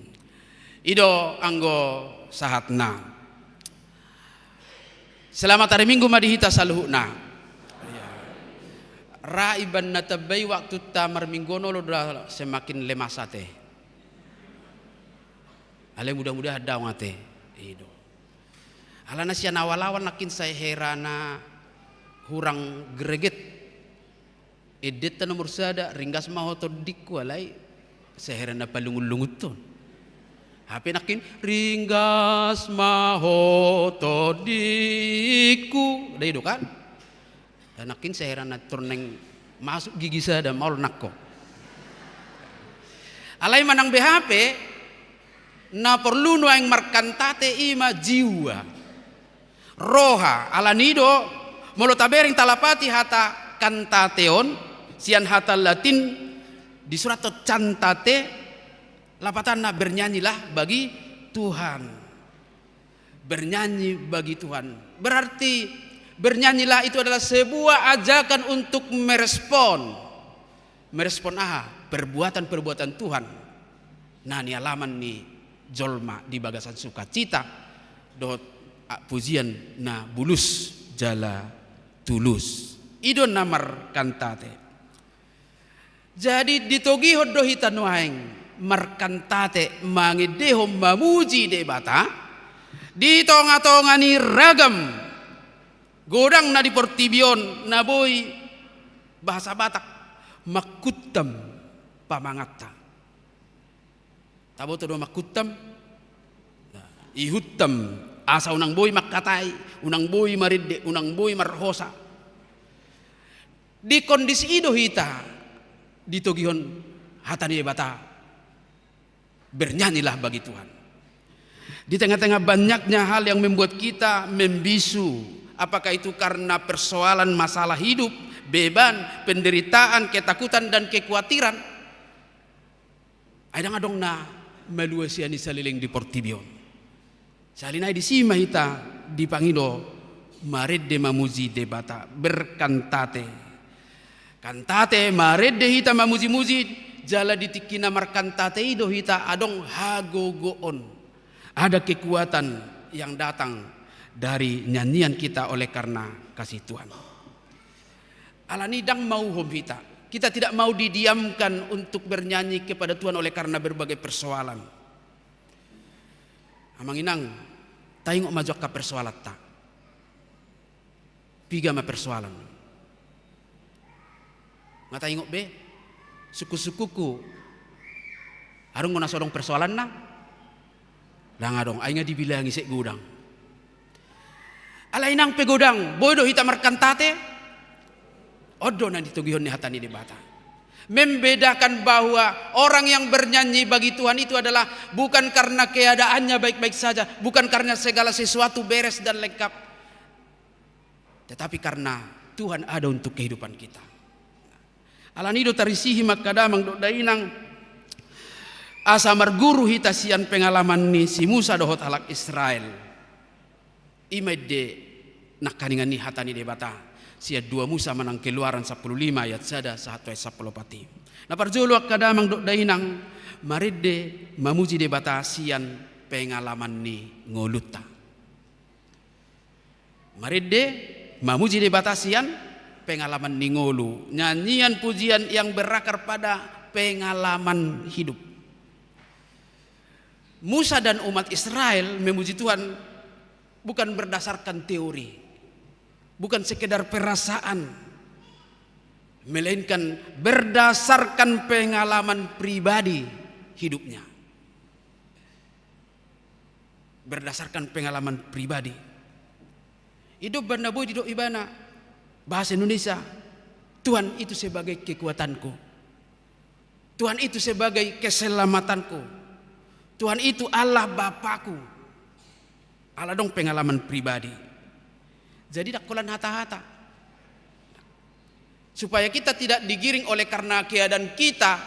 I do anggo sahatna. Selamat hari Minggu ma di hita saluhutna. Ra iban na tamba i waktunta marminggu on olo do semakin lemas ate. Alai mudah-mudahan daong ate. I do. Alana sian awal-awal nangkin sai hera na hurang greget. Endenta nomor sada, ringgas ma ho tondingku, alai sai hera na palungunlungunton. Hape nangkin ringgas ma ho tondingku. Dai do kan? Nangkin sai hera na torneng masuk gigi sada maol nangko. Alai manang be hape, na porlu nuaeng markantate i ma jiwa. Roha, alani do, molo tabereng talapati hata kantate on, sian hata Latin, disurathon cantate, lapatanna bernyanyilah bagi Tuhan. Bernyanyi bagi Tuhan. Berarti bernyanyilah itu adalah sebuah ajakan untuk merespon. Merespon aha? Perbuatan-perbuatan Tuhan. na nialaman ni jolma di bagasan sukacita dohot, ah, pujian na bulus jala tulus. I do na markantate. Jadi ditogihon do hita nuaeng markantate mangendehon mamuji Debata di tonga-tonga ni ragam godang na di portibi on na boi bahasa Batak mangkuntam pamangatta. Taboto do mangkuntam? Nah, ihutam asa unang boi mangkatai, unang boi marende, unang boi marhosa. Di kondisi i do hita ditogihon hata ni Debata, bernyanyilah bagi Tuhan. Di tengah-tengah banyaknya hal yang membuat kita membisu, apakah itu karena persoalan masalah hidup, beban, penderitaan, ketakutan, dan kekuatiran, ai ndang adong na malua sian i saleleng di portibi on. Sahali nai disi ma hita dipangido marende mamuji Debata, berkantate. Kantate, marende hita mamuji-muji, jala di tingki na markantate i do hita adong hagogoon. Ada kekuatan yang datang dari nyanyian kita oleh karena kasih Tuhan. Alani i ndang mauhom hita. Kita tidak mau didiamkan untuk bernyanyi kepada Tuhan oleh karena berbagai persoalan. Amang inang, taingot ma jo angka persoalanta. Piga ma persoalan? Nga taingot be, sungkun-sungkunku. Adong do na so adong persoalanna? Ndang adong, ai nga dibilangi sek godang. Alai nang pe godang, boi do hita markantate? On do na ditogihon ni hata ni Debata. Membedakan bahwa orang yang bernyanyi bagi Tuhan itu adalah bukan karena keadaannya baik-baik saja, bukan karena segala sesuatu beres dan lengkap, tetapi karena Tuhan ada untuk kehidupan kita. Alani i do tarisihi ma angka damang dohot dainang, asa marguru hita sian pengalaman ni si Musa dohot halak Israel. I ma ende nangkaningan ni hata ni Debata sian dua Musa manang Keluaran sampulu lima ayat sada sahat tu ayat sampulu opat i. Na parjolo angka damang dohot dainang, marende mamuji Debata sian pengalaman ni ngolunta. Marende mamuji Debata sian pengalaman ni ngolu. Nyanyian pujian yang berakar pada pengalaman hidup. Musa dan umat Israel memuji Tuhan bukan berdasarkan teori, bukan sekedar perasaan, melainkan berdasarkan pengalaman pribadi hidupnya. Berdasarkan pengalaman pribadi. I do umbahen na boi didok ibana bahasa Indonesia, Tuhan itu sebagai kekuatanku. Tuhan itu sebagai keselamatanku. Tuhan itu Allah Bapakku. Ala adong pengalaman pribadi. Jadi ndang holan hata-hata. Supaya kita tidak digiring oleh karena keadaan kita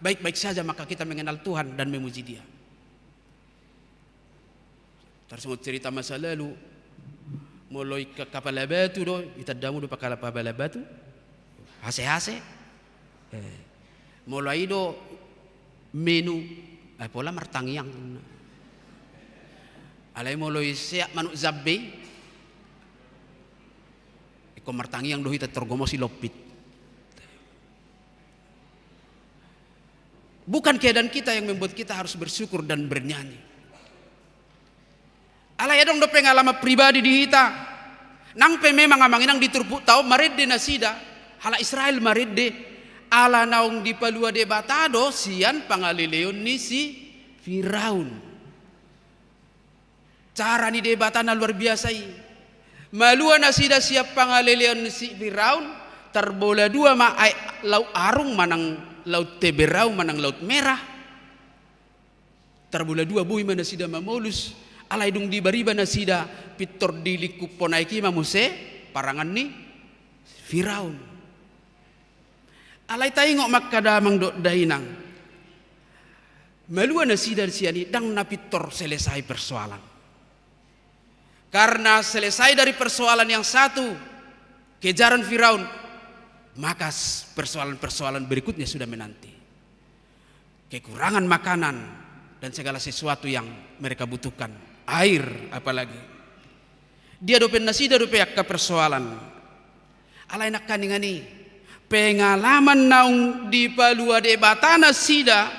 baik-baik saja, maka kita mengenal Tuhan dan memuji Dia. Tarsongon cerita masa lalu, molo i kapala batu do, itandamu do pakala kapala batu, hase-hase. Eh, molo i do menu, eh, pola martangiang. Alai molo i seat manuk jambe, ingkon martangiang do hita tor gomos i lompit. Bukan keadaan kita yang membuat kita harus bersyukur dan bernyanyi. Alai adong do pengalaman pribadi di hita. Nang pe memang amang inang di turpukta on marende nasida, halak Israel marende, ala naung dipalua Debata do sian pangaleleon ni si Firaun. Cara ni Debata na luar biasa i. Malua nasida sian pangaleleon ni si Firaun, tarbola dua ma aek Laut Arung manang Laut Teberau manang Laut Merah. Tarbola dua, boi ma nasida mamolus, alai dung dibariba nasida, pintor dilingkuphon aek i ma muse parangan ni Firaun. Alai taingot ma angka damang dohot dainang. Malua nasida sian i ndang na pintor selesai persoalan. Karena selesai dari persoalan yang satu, kejaran Firaun, maka s-, persoalan-persoalan berikutnya sudah menanti. kekurangan makanan, dan segala sesuatu yang mereka butuhkan. Air apalagi. Diadopi nasida dope angka persoalan. Alai nangkaningan i, pengalaman naung dipalua Debata nasida,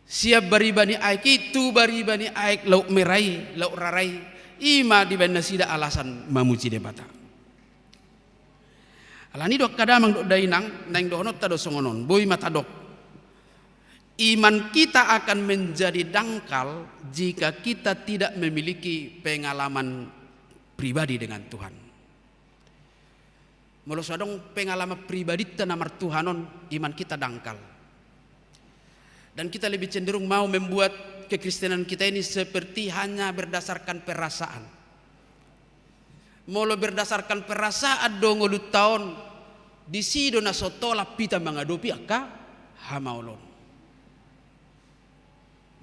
sian bariba ni aek i tu bariba ni aek Laut Merah i, Laut Rara i, i ma dibaen nasida alasan mamuji Debata. Alani i do angka damang dohot dainang, naeng dohononta do songon on, boi ma tadok. Iman kita akan menjadi dangkal jika kita tidak memiliki pengalaman pribadi dengan Tuhan. Molo so adong pengalaman pribadinta na martuhan on, iman kita dangkal. Dan kita lebih cenderung mau membuat kekristenan kita ini seperti hanya berdasarkan perasaan. Molo berdasarkan perasaan do ngolunta on, disi do na so tolap hita mangadopi angka hamaolon.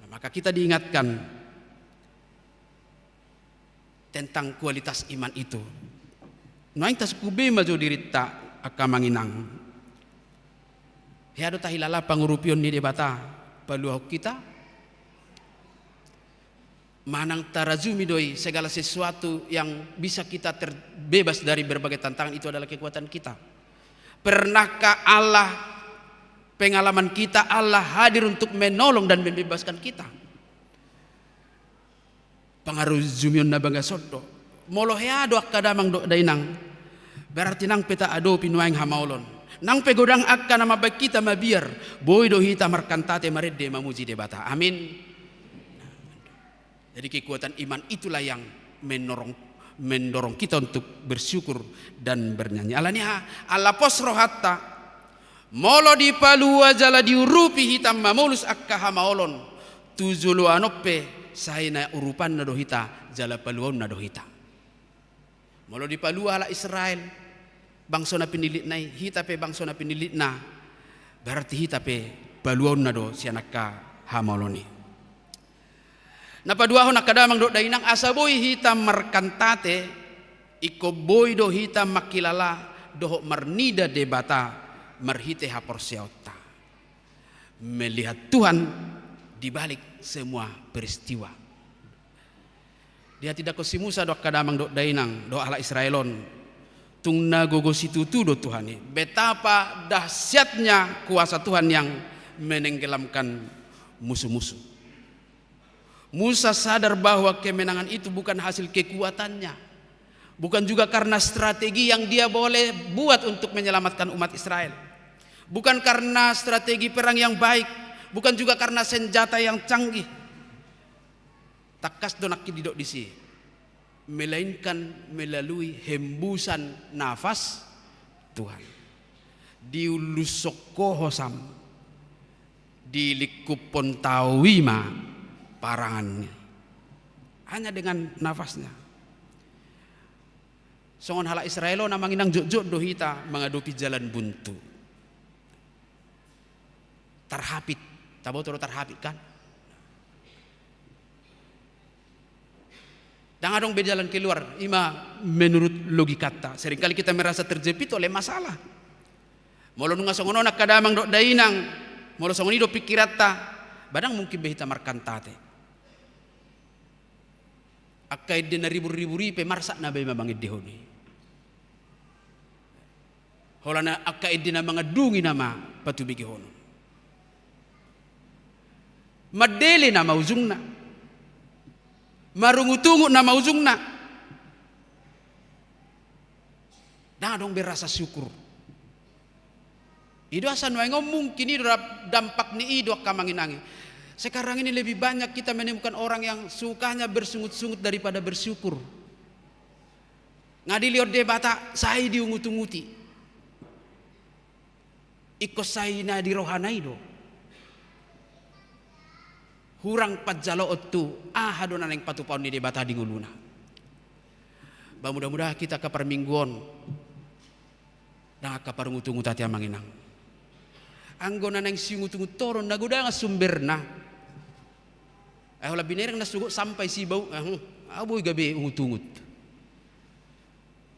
Nah, maka kita diingatkan tentang kualitas iman itu. Nuaeng tasungkun be ma jo dirinta angka amang inang. Hea do tahilala pangurupion ni Debata paluahon hita? Manang tarajumi do i segala sesuatu yang bisa kita terbebas dari berbagai tantangan itu adalah kekuatan kita? Pernahkah Allah, pengalaman kita, Allah hadir untuk menolong dan membebaskan kita? Pangarujumion na bagas on do. Molo hea do angka damang dohot dainang, berarti nang pe taadopi nuaeng hamaolon. Nang pe godang angka na mambaen hita mabiar, boi do hita markantate marende mamuji Debata. Amin. Jadi kekuatan iman itulah yang mendorong, mendorong kita untuk bersyukur dan bernyanyi. Alani aha? Ala pos rohanta, molo dipalua jala diurupi hita mamolus angka hamaolon, tu joloan on pe sai na urupanna do hita jala paluaonna do hita. Molo dipalua halak Israel, bangso na pinillitna i, hita pe bangso na pinillitna, berarti hita pe paluaonna do sian angka hamaolon i. Na paduahon angka damang dohot dainang, asa boi hita markantate, ingkon boi do hita mangkilala dohot marnida Debata marhite haporseaonta. Melihat Tuhan di balik semua peristiwa. Dihatindangkon si Musa do angka damang dohot dainang dohot halak Israel on, tung na gogo situtu do Tuhan i. Betapa dahsyatnya kuasa Tuhan yang menenggelamkan musuh-musuh. Musa sadar bahwa kemenangan itu bukan hasil kekuatannya, bukan juga karena strategi yang dia boleh buat untuk menyelamatkan umat Israel, bukan karena strategi perang yang baik, bukan juga karena senjata yang canggih. Tangkas do nangkin didok disi, melainkan melalui hembusan nafas Tuhan. Diullushon ho hosam, dilingkuphon tao i ma paranganna. Hanya dengan nafasnya. Songon halak Israel on, amang inang, jotjot do hita mangadopi jalan buntu. Tarhapit, taboto do tarhapit kan? Ndang adong be jalan keluar, i ma menurut logikanta. Seringkali kita merasa terjepit oleh masalah. Molo nunga songon on angka damang dohot dainang, molo songon i do pingkiranta, ba ndang mungkin be hita markantate. Angka ende na ribur-ribur i pe marsak nama i ma mangendehon i. Holan angka ende na mangandung i nama patubegehonon. Mandele nama ujungna. Marungut-ungut nama ujungna. Ndang adong be rasa syukur. I do asa nuaeng on mungkin i do dap-, dampak ni i do angka amang inang i. Sekarang ini lebih banyak kita menemukan orang yang sukanya bersungut-sungut daripada bersyukur. Nga dilehon Debata, sai diungut-unguti. Ingkon sai na di rohana i do. Hurang panjaloon tu aha do na naeng patupaon ni Debata di ngoluna. Ba mudah-mudahan hita angka parmingguon ndang angka parungut-ungut ate amang inang. Anggo na naeng siungut-ungut on na godangan sumberna. Ai holan binereng na sogot sampai sibau, eh, ah, boi gabe ungut-ungut.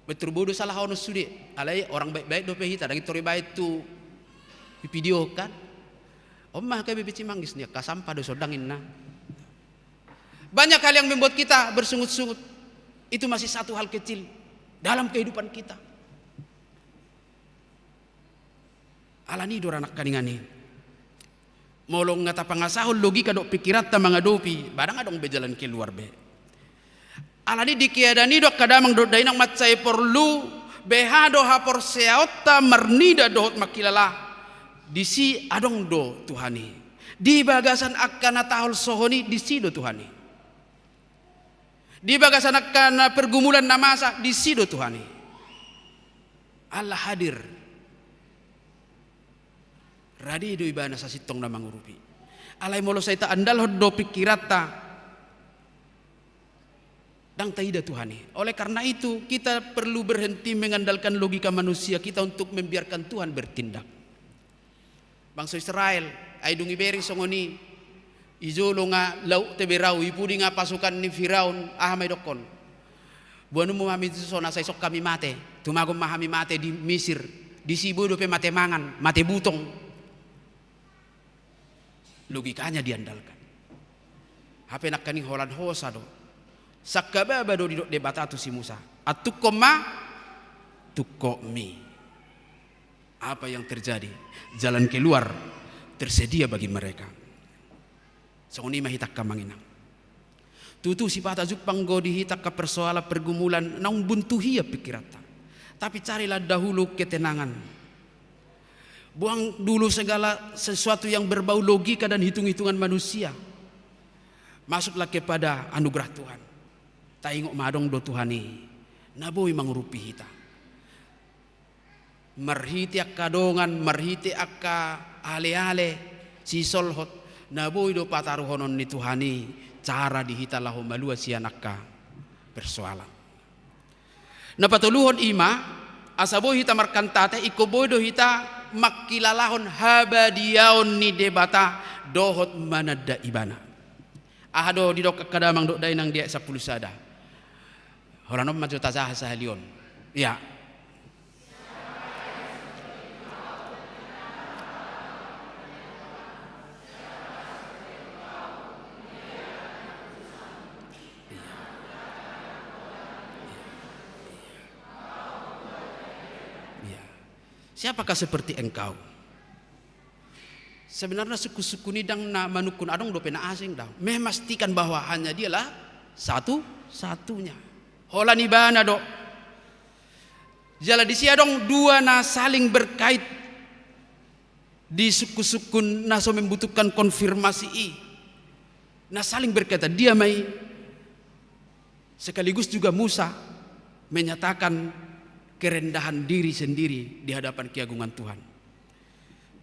Betul bodo salah ono sude. Alai orang baik-baik dope hita, ndang intor ibaen tu video kan. On ma gabe be cimanggis ni angka sampah do sondang inna. Banyak hal yang membuat kita bersungut-sungut. Itu masih satu hal kecil dalam kehidupan kita. Alani do ra nangkaningan i. Molo nga tapangasahon logika dohot pikiranta mangadopi, ba ndang adong be jalan keluar be. Alani di keadaan i do angka damang dohot dainang mansai porlu, beha do haporseaonta marnida dohot mangkilala, disi adong do Tuhan i. Di bagasan angka na taholsohon i, disi do Tuhan i. Di bagasan angka na pergumulan na masa, disi do Tuhan i. Allah hadir. Rade do ibana sasintongna mangurupi. Alai molo sai taandalhon do pikiranta, ndang taida Tuhan i. Oleh karena itu, kita perlu berhenti mengandalkan logika manusia kita untuk membiarkan Tuhan bertindak. Bangso Israel, ai dung ibereng songon i, i jolo nga laut Teberau, i pudi nga pasukan ni Firaun, aha ma idokkon? Boanonmu ma hami tuson asa ison hami mate, tumagon ma hami mate di Misir, disi boi dope mate mangan, mate butong. Logikanya diandalkan. Hape nangkaning holan hosa do. Sangkababa do didok Debata tu si Musa. Antungkon ma, tungkotmi. Apa yang terjadi? Jalan keluar tersedia bagi mereka. Songon i ma hita angka amang inang. Tutu sipata jumpang do di hita angka persoalan pergumulan naung buntu hian pikiranta. Tapi carilah dahulu ketenangan. Buang dulu segala sesuatu yang berbau logika dan hitung-hitungan manusia. Masuklah kepada anugerah Tuhan. Taingot ma adong do Tuhan i na boi mangurupi hita. Marhite angka dongan, marhite angka ale-ale, sisolhot, na boi do pataruhonon ni Tuhan i cara di hita laho malua sian angka persoalan. Na patoluhon i ma, asa boi hita markantate, ingkon boi do hita mangkilalahon habadiaon ni Debata dohot mananda Ibana. Aha do didok angka damang dohot dainang di ayat sampulu sada? Holan on ma jo tajaha sahali on. Ia. Iya. Siapakah seperti engkau? Sebenarnya sungkun-sungkun i ndang na manungkun, adong dope na asing, ndang. Memastikan bahwa hanya dialah satu-satunya. Holan ibana do. Jala disi adong dua na saling berkait di sungkun-sungkun na so membutuhkan konfirmasi i. Na saling berkaitan, dia ma i sekaligus juga Musa menyatakan kerendahan diri sendiri di hadapan keagungan Tuhan.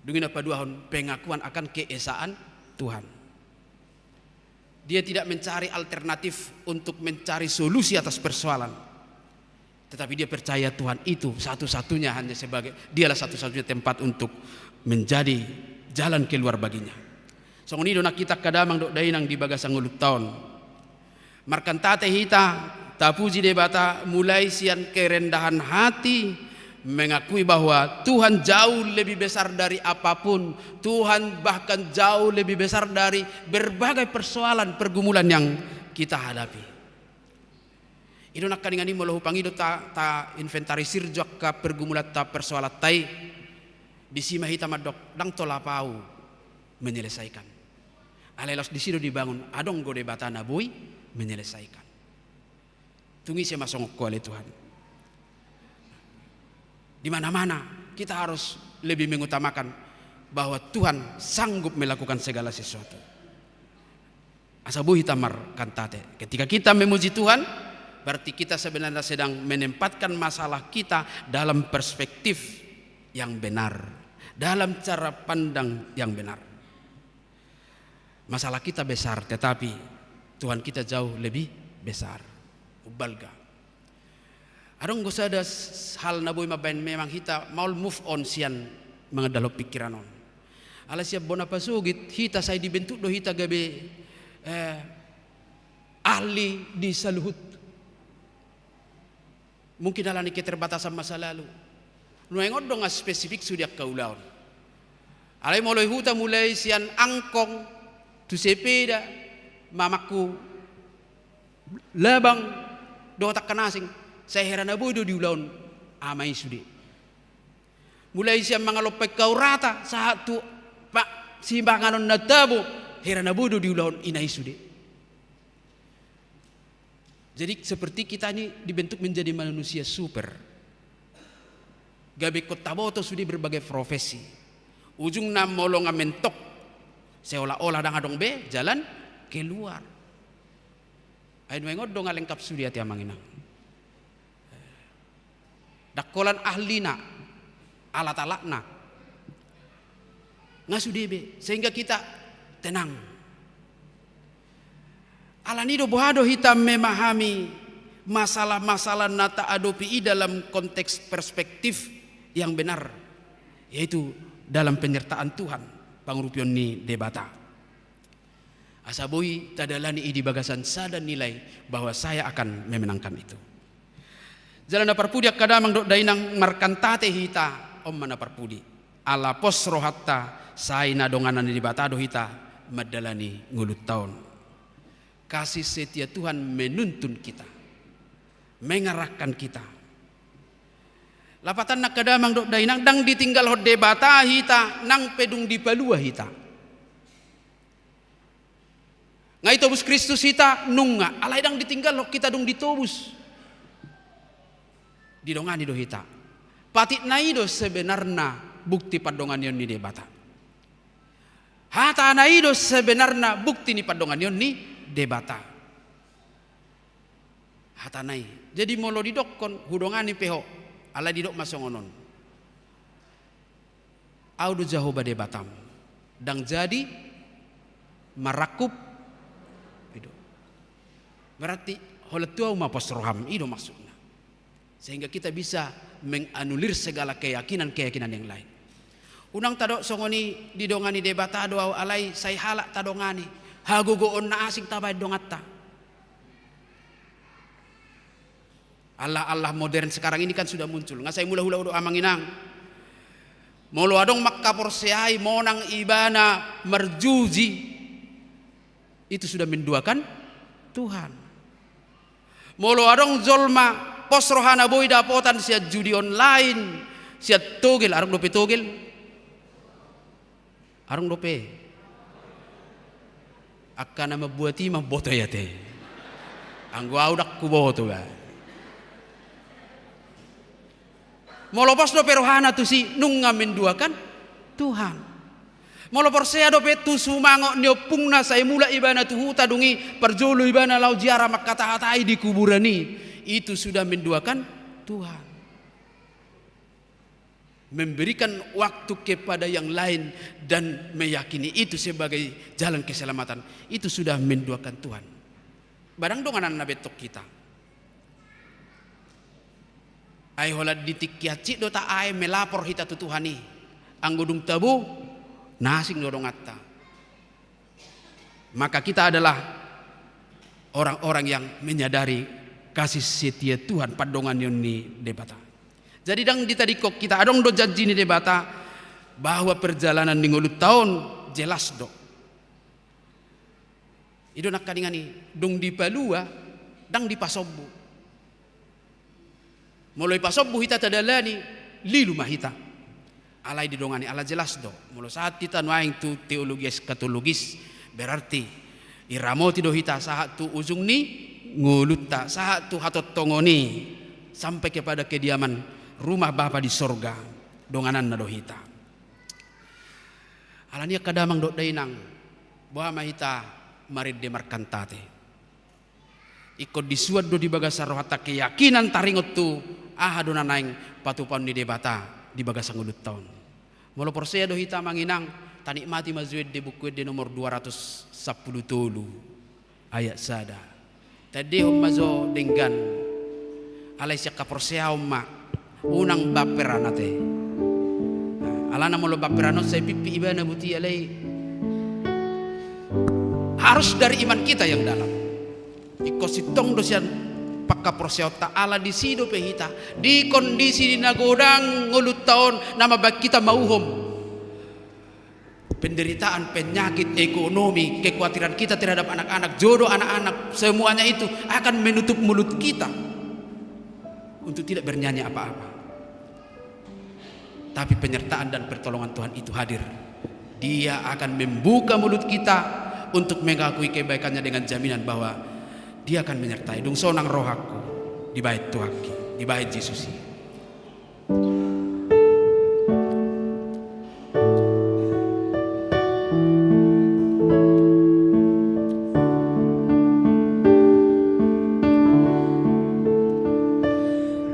Dung i na paduahon pengakuan akan keesaan Tuhan. Dia tidak mencari alternatif untuk mencari solusi atas persoalan. Tetapi dia percaya Tuhan itu satu-satunya, hanya sebagai, dialah satu-satunya tempat untuk menjadi jalan keluar baginya. Songon i do nang hita angka damang dohot dainang di bagasan ngolunta on. Markantate hita, tapuji Debata, mulai sian kerendahan hati, mengakui bahwa Tuhan jauh lebih besar dari apapun, Tuhan bahkan jauh lebih besar dari berbagai persoalan, pergumulan yang kita hadapi. I do nangkaningan i molo hupangido ta, tainventarisir jo angka pergumulanta, persoalanta i, disi ma hita mandok, ndang tolap au menyelesaikan. Alai laos disi do dibangun, adong do Debata na boi menyelesaikan. Tung ise ma songon Ho ale Tuhan. Di mana-mana kita harus lebih mengutamakan bahwa Tuhan sanggup melakukan segala sesuatu. Asa boi hita markantate. Ketika kita memuji Tuhan, berarti kita sebenarnya sedang menempatkan masalah kita dalam perspektif yang benar, dalam cara pandang yang benar. Masalah kita besar, tetapi Tuhan kita jauh lebih besar. Umbalga. Adong do sada s-, hal na boi mambahen memang hita maol move on sian mangandalhon pikiran on. Alai sian bona pasogit hita sai dibentuk do hita gabe, eh, ahli di saluhut. Mungkin alani keterbatasan masa lalu. Nuaeng on do nga spesifik sude angka ulaon. Alai molo i huta mulai sian angkong tu sepeda, mamangku labang, dohot angka na asing, sai hera na boi do diulahon ama i sude. Mulai sian mangalompa ingkau rata sahat tu pa-, sipanganon na tabo, hera na boi do diulahon ina i sude. Jadi, seperti kita ini dibentuk menjadi manusia super. Gabe ingkon taboto sude berbagai profesi. Ujungna molo nga mentok, seolah-olah ndang adong be jalan keluar. Ai nuaeng on do nga lengkap sude ate amang inang. Ndang holan ahlina, alat-alatna. Nga sude be, sehingga kita tenang. Alani do boha do hita memahami masalah-masalah na taadopi i dalam konteks perspektif yang benar, yaitu dalam penyertaan Tuhan, pangurupion ni Debata. Asa boi tadalani i di bagasan sada nilai bahwa saya akan memenangkan itu. Jala na parpudi angka damang dohot dainang, markantate hita, on ma na parpudi. Ala pos rohanta, sai na donganan ni Debata do hita mandalani ngolunta on. Kasih setia Tuhan menuntun kita, mengarahkan kita. Lapatanna angka damang dohot dainang, ndang ditinggalhon Debata hita, nang pe dung dipalua hita. Nga itobus Kristus hita, nunga, alai ndang ditinggalhon hita dung ditobus. Didongani do hita. Patikna i do sebenarna bukti pandonganion ni Debata. Hatana i do sebenarna bukti ni pandonganion ni Debata. Hatana i. Jadi molo didokkon, hudongani pe ho, alai didok ma songon on. Au do Jahowa Debatam, ndang jadi marangkup. I do. Berarti, holan tu au ma pos roham, i do maksudna. Sehingga kita bisa menganulir segala keyakinan-keyakinan yang lain. Unang tadok songon i, didongani Debata do au alai sai halak tadongani, hagogoon na asing tabaen donganta. Allah-Allah modern sekarang ini kan sudah muncul. Nga sai mula hula do amang inang. Molo adong mangkaporseai monang ibana marjuji, itu sudah menduakan Tuhan. Molo adong jolma pos rohana boi dapotan sian judi online, sian togel, adong dope togel? Adong dope. Angka na mambuat i mamboto i ate. Anggo au ndang huboto ba. Molo pos dope rohana tusi, nunga menduakan Tuhan. Molo porsea dope tu sumangot ni ompungna sai mulak ibana tu huta, dung i parjolo ibana laho ziarah mangkatahatai di kuburan i, itu sudah menduakan Tuhan. Memberikan waktu kepada yang lain dan meyakini itu sebagai jalan keselamatan, itu sudah menduakan Tuhan. Ba ndang dongananna be antong hita. Ai holan di tingki hansit do taae melapor hita tu Tuhan i. Anggo dung tabo, na asing do donganta. Maka kita adalah orang-orang yang menyadari kasih setia Tuhan, pandonganion ni Debata. Jadi ndang ditadingkon hita, adong do janji ni Debata bahwa perjalanan ni ngolunta on jelas do. I do nangkaningan i, dung dipalua, ndang dipasombu. Molo ipasombu hita tadalani, lilu ma hita. Alai didongani, ala jelas do. Molo sahat hita nuaeng tu teologi eskatologis, berarti iramoti do hita sahat tu ujung ni ngolunta, sahat tu hatongtongon i, sampai kepada kediaman rumah Bapa di sorga, dongananna do hita. Alani angka damang dohot dainang, boha ma hita marende markantate. Ingkon disuan do di bagasan rohanta keyakinan taringot tu aha do na naeng patupaon ni Debata di bagasan ngolunta on. Molo porsea do hita amang inang, tanikmati ma jo ende, Buku Ende nomor dua ratus sampulu tolu, ayat sada. Taendehon ma jo denggan, alai sian haporseaon ma, unang baperan ate. Alana molo baperan on sai pimpit ibana, buti alai harus dari iman kita yang dalam. Ingkon sintong do sian panghaporseaonta, ala disi dope hita, di kondisi na godang ngolunta on, na mambahen hita mauhom. Penderitaan, penyakit, ekonomi, kekhawatiran kita terhadap anak-anak, jodoh anak-anak, semuanya itu akan menutup mulut kita untuk tidak bernyanyi apa-apa. Tapi penyertaan dan pertolongan Tuhan itu hadir. Dia akan membuka mulut kita untuk mengakui kebaikannya dengan jaminan bahwa Dia akan menyertai. Dung sonang rohangku, dibahen Tuhanki, dibahen Jesus i.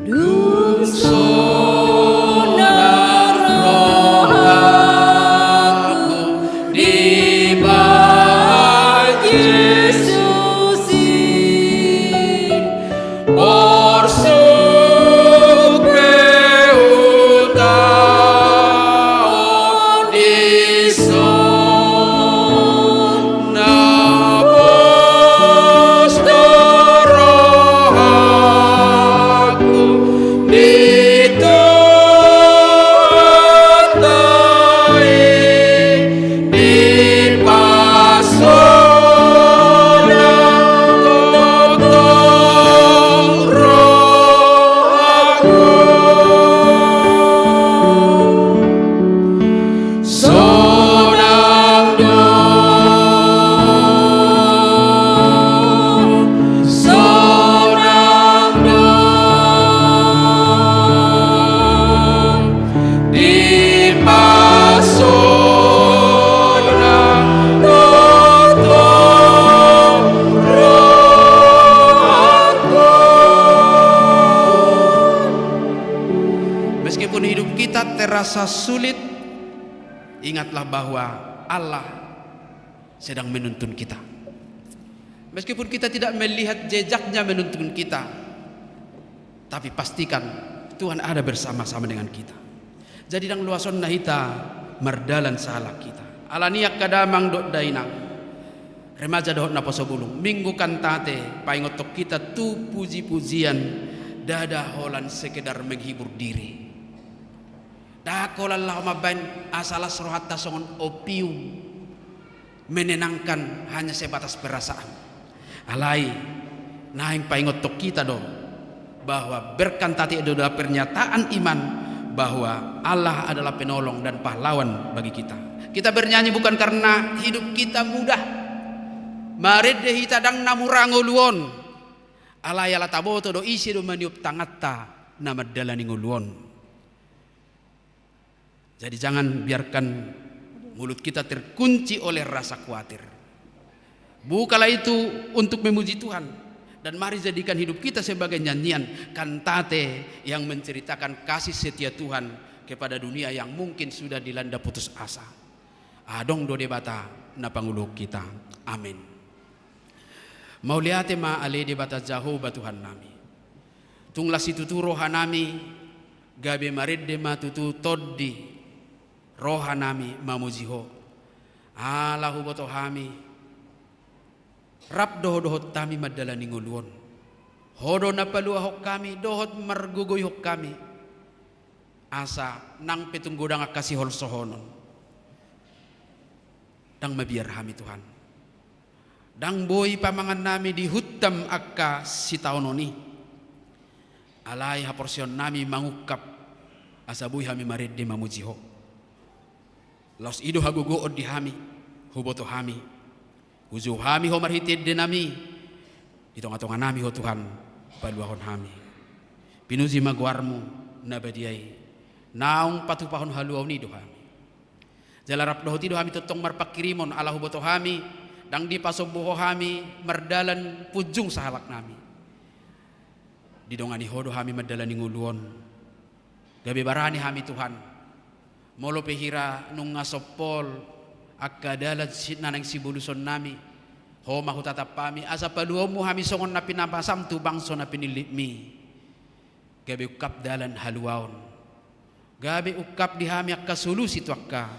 Dung sonang rohangku, dibahen Jesus i. Porsuk pe hutaon dison, na pos do rohangku di Tuhanta i. Dipasonang do Tuhan rohangku. Meskipun hidup kita terasa sulit, ingatlah bahwa Allah sedang menuntun kita. Meskipun kita tidak melihat jejaknya menuntun kita, tapi pastikan Tuhan ada bersama-sama dengan kita. Jadi ndang loas on na hita mardalan sahalak hita. Alani i angka damang dohot dainang, remaja dohot naposo bulung, Minggu Kantate paingothon hita tu puji-pujian, ndada holan sekedar menghibur diri. Ndang holan laho mambahen asa las rohanta songon opium, menenangkan hanya sebatas perasaan. Alai naeng paingothon hita do bahwa berkantate do adalah pernyataan iman bahwa Allah adalah penolong dan pahlawan bagi kita. Kita bernyanyi bukan karena hidup kita mudah, marende hita ndang na mura ngolu on, alai ala taboto do ise do maniop tanganta na mandalani ngolu on. Jadi jangan biarkan mulut kita terkunci oleh rasa khawatir. Bukalah itu untuk memuji Tuhan. Dan mari jadikan hidup kita sebagai nyanyian kantate yang menceritakan kasih setia Tuhan kepada dunia yang mungkin sudah dilanda putus asa. Adong do Debata na panguluhon hita. Amin. Mauliate ma ale Debata Jahowa Tuhannami. Tung las situtu rohanami, gabe marende ma tutu tondi rohanami mamuji Ho. Ala huboto hami, rap do Ho dohot hami mandalani ngolu on. Ho do na paluahon hami dohot margogoihon hami, asa nang pe tung godang angka siholsohonon, ndang mabiar hami Tuhan. Ndang boi pamangannami di hutam angka sitaonon i. Alai haporseaonnami mangungkap asa boi hami marende mamuji Ho. Laos i do hagogoon di hami, huboto hami. Hujou hami Ho marhite endenami, di tongatonganami Ho Tuhan paluahon hami. Pinuji ma goarMu na badia i. Naung patupahon haluaon i do hami. Jala rap dohot i do hami tongtong marpanghirimon, ala huboto hami ndang dipasombu Ho hami mardalan punjung sahalaknami. Didongani Ho do hami mandalani ngolu on. Gabe barani hami Tuhan. Molo pe hira nunga sompol angka dalan si, na naeng sibolusonnami, Ho ma hutatap hami asa paluaonMu hami songon na pinapasam tu bangso na pinillitMi. Gabe ungkap dalan haluaon. Gabe ungkap di hami angka solusi tu angka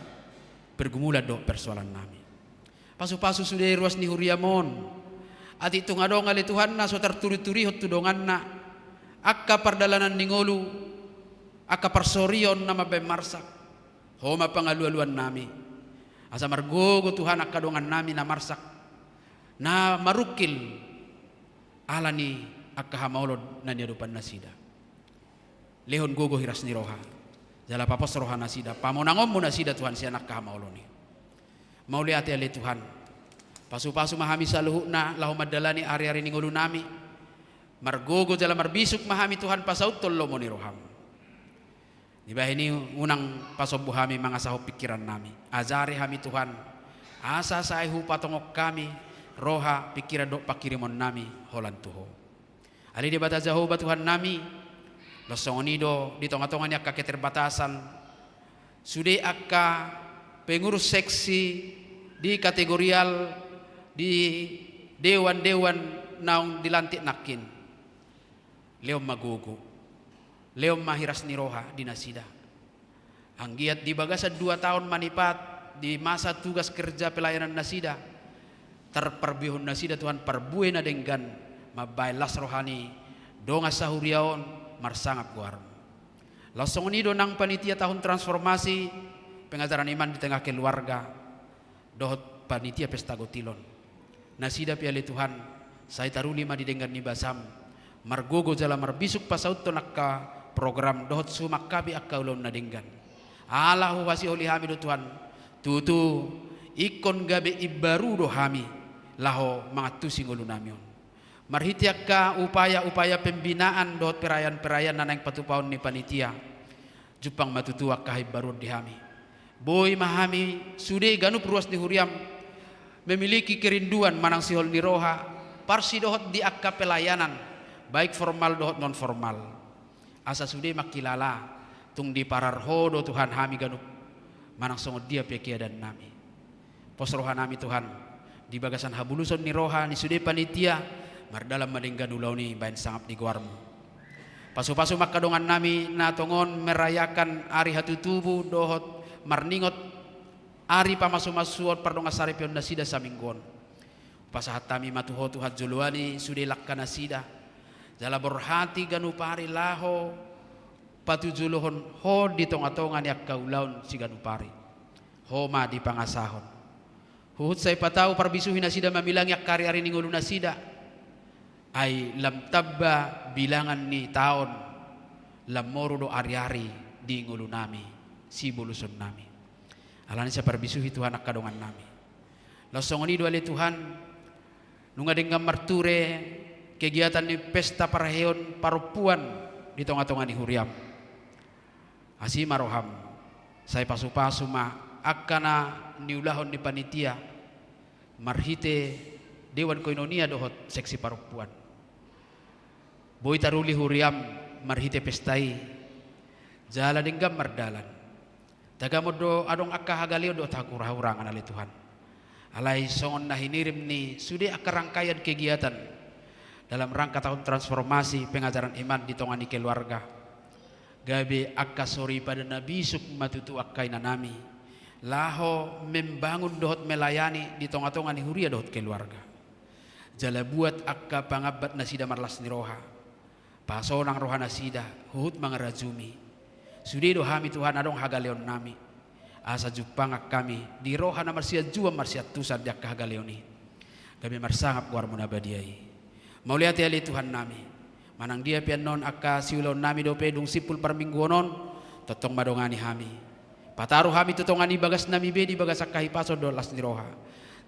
pergumulan dohot persoalannami. Pasupasu sude ruas ni huriaM on. Atik tung adong ale Tuhan na so tarturiturihon tu donganna angka pardalanan ni ngolu, angka parsorion na mambahen marsak, Ho ma pangalualuannami. Asa margogo Tuhan angka dongannami na marsak, na marungkil ala ni angka hamaolon na niadopan nasida. Lehon gogo hiras ni roha, jala papos roha nasida, pamonangonmu nasida Tuhan sian angka hamaolon i. Mauliate ale Tuhan. Pasupasu ma hami saluhutna laho mandalani ariari ni ngolunami. Margogo jala marbisuk ma hami Tuhan pasauthon lomo ni roham. Dibahen i unang pasombu hami mangasahon pingkirannami. Ajari hami Tuhan, asa sai hupatongon hami roha, pingkiran dohot panghirimonnami holan tu Ho. Ale Debata Jahowa Tuhannami, laos songon i do di tongatonga ni angka keterbatasan, sude angka pengurus seksi di kategorial, di dewan-dewan naung dilantik nangkin. Lehon ma gogo, lehon ma hiras ni roha di nasida. Anggiat di bagasan dua taon manipat di masa tugas kerja pelayanan nasida, tarparbuehon nasida Tuhan parbue na denggan, mambahen las roha ni dongan sahuria on marsangap goarmu. Laos songon i do nang panitia tahun transformasi pengajaran iman di tengah keluarga, dohot panitia pesta gotilon. Nasida pe ale Tuhan, sai taruli ma di denggan ni basam, margogo jala marbisuk pasauthon angka program dohot sumangkapi angka ulaon na denggan. Ala huhasiholi hami do Tuhan, tutu ingkon gabe imbaru do hami laho mangantusi ngolunami on. Marhite angka upaya-upaya pembinaan dohot perayaan-perayaan na naeng patupaon ni panitia, jumpang ma tutu angka haimbaruon di hami. Boi ma hami sude ganup ruas ni huriam memiliki kerinduan manang sihol ni roha parsidohot di angka pelayanan, baik formal dohot non formal. Asa sude mangkilala tung diparar Ho do Tuhan hami ganup manang songon dia pe keadaannami. Pos rohanami Tuhan, di bagasan habuluson ni roha ni sude panitia, mardalan ma denggan ulaon i bahen sangap di goarmu. Pasupasu ma angka dongannami na tongon merayakan ari hatutubu dohot marningot ari pamasumasuon pardongansaripeon nasida saminggu on. Pasahat hami ma tu Ho Tuhan joloani sude langka nasida, jala borhati ganup ari laho patujolohon Ho di tongatonga ni angka ulaon siganup ari. Ho ma dipangasahon. Huhut sai patau parbisuhi nasida mamilangi angka ariari ni ngolu nasida. Ai lam tamba bilangan ni taon, lam moru do ariari di ngolunami, sibolusonnami. Alani sai parbisuhi Tuhan angka dongannami. Laos songon i do ale Tuhan, nunga denggan marture kegiatan ni pesta parheheon parompuan di tongatonga ni huriam. Asi ma roham, sai pasupasu ma angka na niulahon ni panitia marhite dewan koinonia dohot seksi parompuan. Boi taruli huriam marhite pesta i, jala denggan mardalan. Tagamon do adong angka hagaleon dohot hahurahurangan ale Tuhan. Alai songon na hinirim ni sude angka rangkaian kegiatan dalam rangka tahun transformasi pengajaran iman di tonga ni keluarga. Gabe angka soripada na bisuk ma tutu angka inanami laho membangun dohot melayani di tongatonga ni huria dohot keluarga. Jala buat angka pangambat nasida marlas ni roha. Pasonang roha nasida, huhut mangarajumi. Sude do hami Tuhan adong hagaleonnami. Asa jumpangan hami di roha na marsianjuan marsiantusan di angka hagaleon i. Gabe marsangap goarmu na badia i. Mauliate ale Tuhannami. Manang dia pe annon angka siulaonnami dope dung simpul parmingguon on, tongtong ma dongani hami. Pataru hami tu tonga ni bagasnami be di bagas angka hipason dohot las ni roha.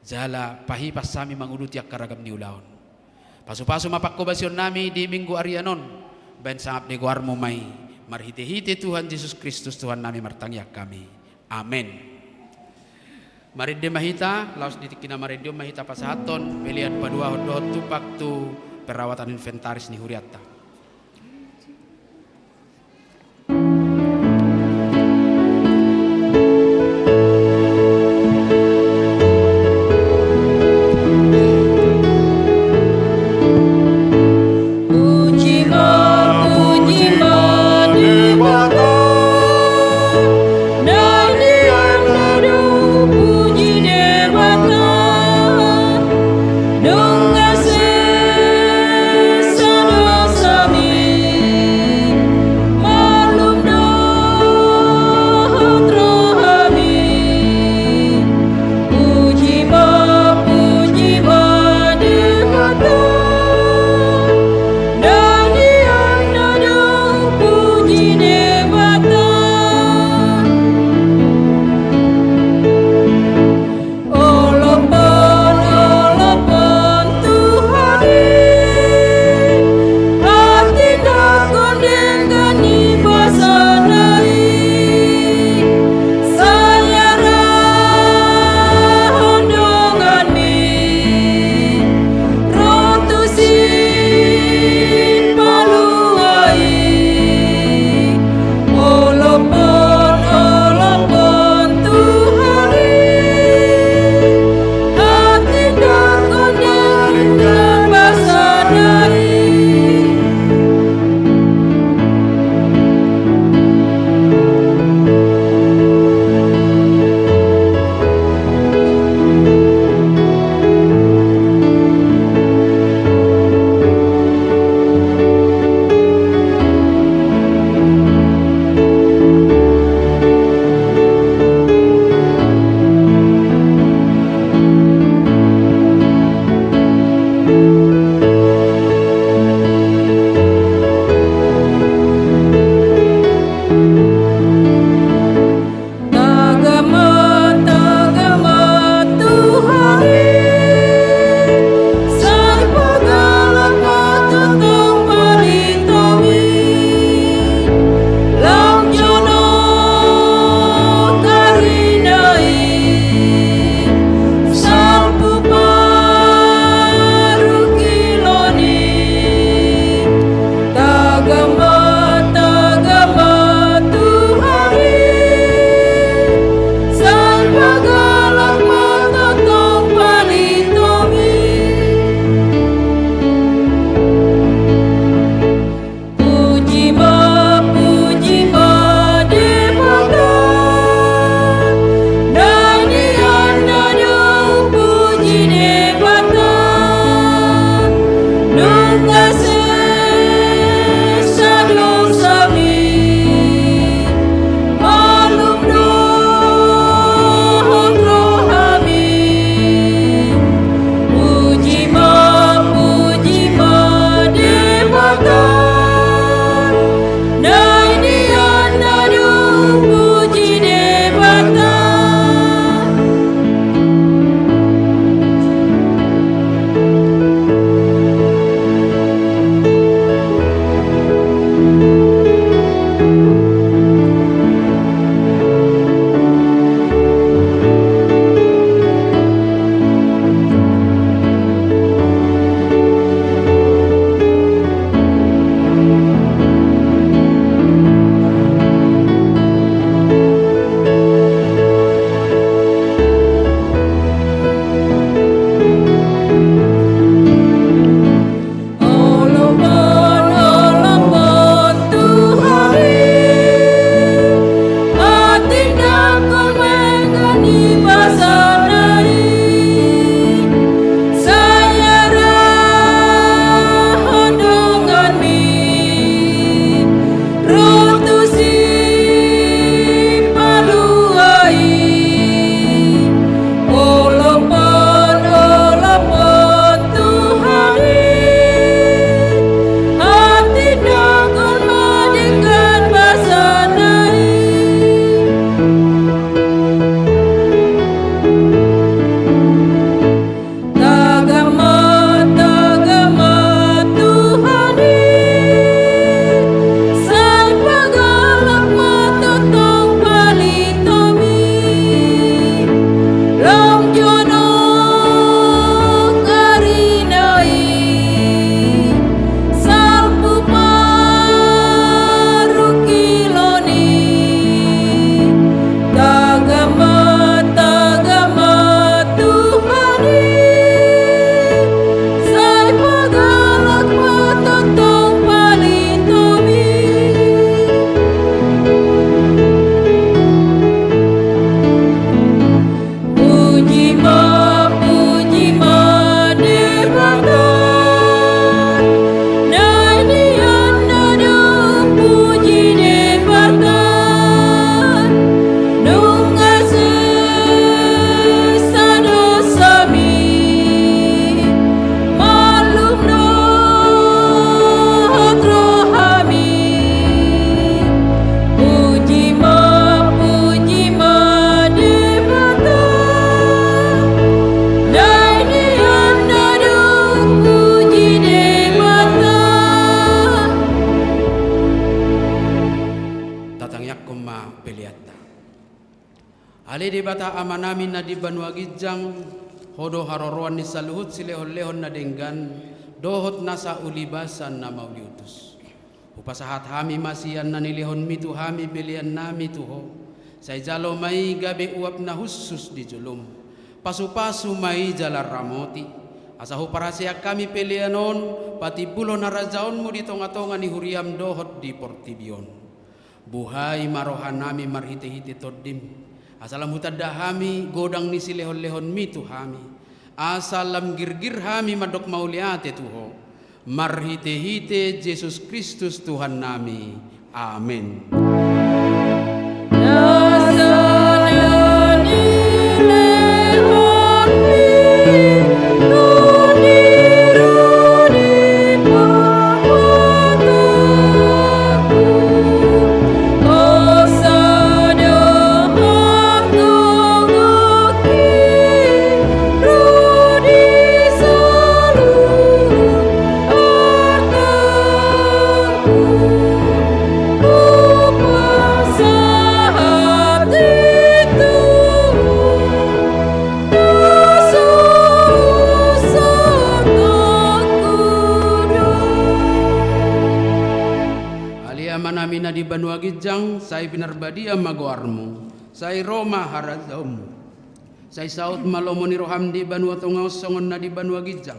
Jala pahipas hami manguduti angka ragam ni ulaon. Pasupasu ma pangkobasionnami di minggu arian on, bahen sangap ni goarmu ma i, marhitehite Tuhan Jesus Kristus Tuhannami martangiang hami. Amen. Marende ma hita, laos di tingki na marende on ma hita pasahathon pelean paduahon dohot tumpak tu perawatan inventaris ni hurianta. Ale Debata Amanami na di banua ginjang, Ho do haroroan ni saluhut silehonlehon na denggan dohot nasa ulibasan na mauliutus. Hupasahat hami ma sian na nilehonMi tu hami peleannami tu Ho. Sai jalo ma i gabe uap na hushus di jolom. Pasupasu ma i jala ramoti, asa huparhaseang hami pelean on patimbulhon harajaonMu di tongatonga ni huriaM dohot di portibi on. Buhai ma rohanami marhitehite TondiM, asa lam hutanda hami godang ni silehonlehonMi tu hami, asa lam girgir hami mandok mauliate tu Ho, marhitehite Jesus Kristus Tuhannami. Amen. Ale Amanami na di banua ginjang, sai pinarbadia ma goarMu, sai ro ma harajaonMu, sai saut ma lomo ni rohaM di banua tonga on songon na di banua ginjang.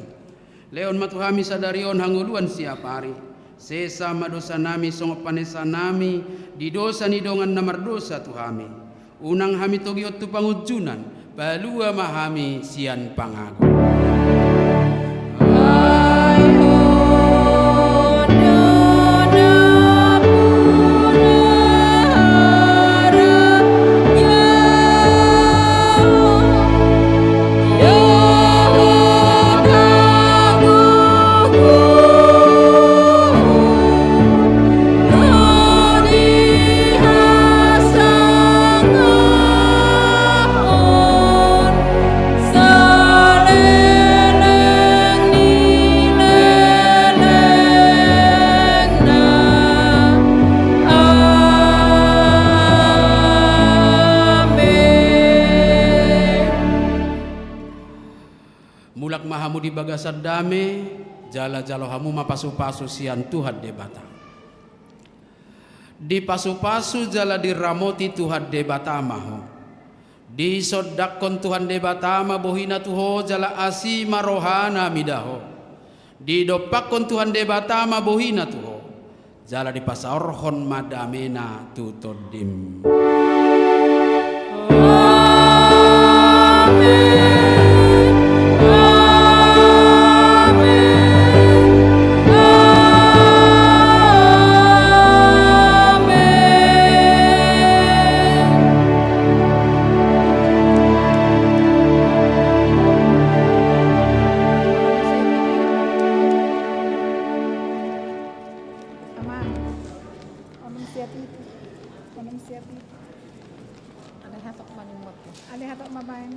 Lehon ma tu hami sadari on hangoluan siapari. Sesa ma dosanami songon panesanami di dosa ni dongan na mardosa tu hami. Unang hami togihon tu pangunjunan, palua ma hami sian pangago. Mulak ma hamu di bagasan dame, jala jalo hamu ma pasupasu sian Tuhan Debata. Dipasupasu jala diramoti Tuhan Debata ma ho. Disondangkon Tuhan Debata ma bohiNa tu ho jala asi ma rohaNa mida ho. Didompakkon Tuhan Debata ma bohiNa tu ho, jala dipasaorhon ma dameNa tu tondim. Amen. Amen. Amen. Amang, onom siap i. Onom siap i. Ale hatop ma nimbot. Ale hatop ma baen.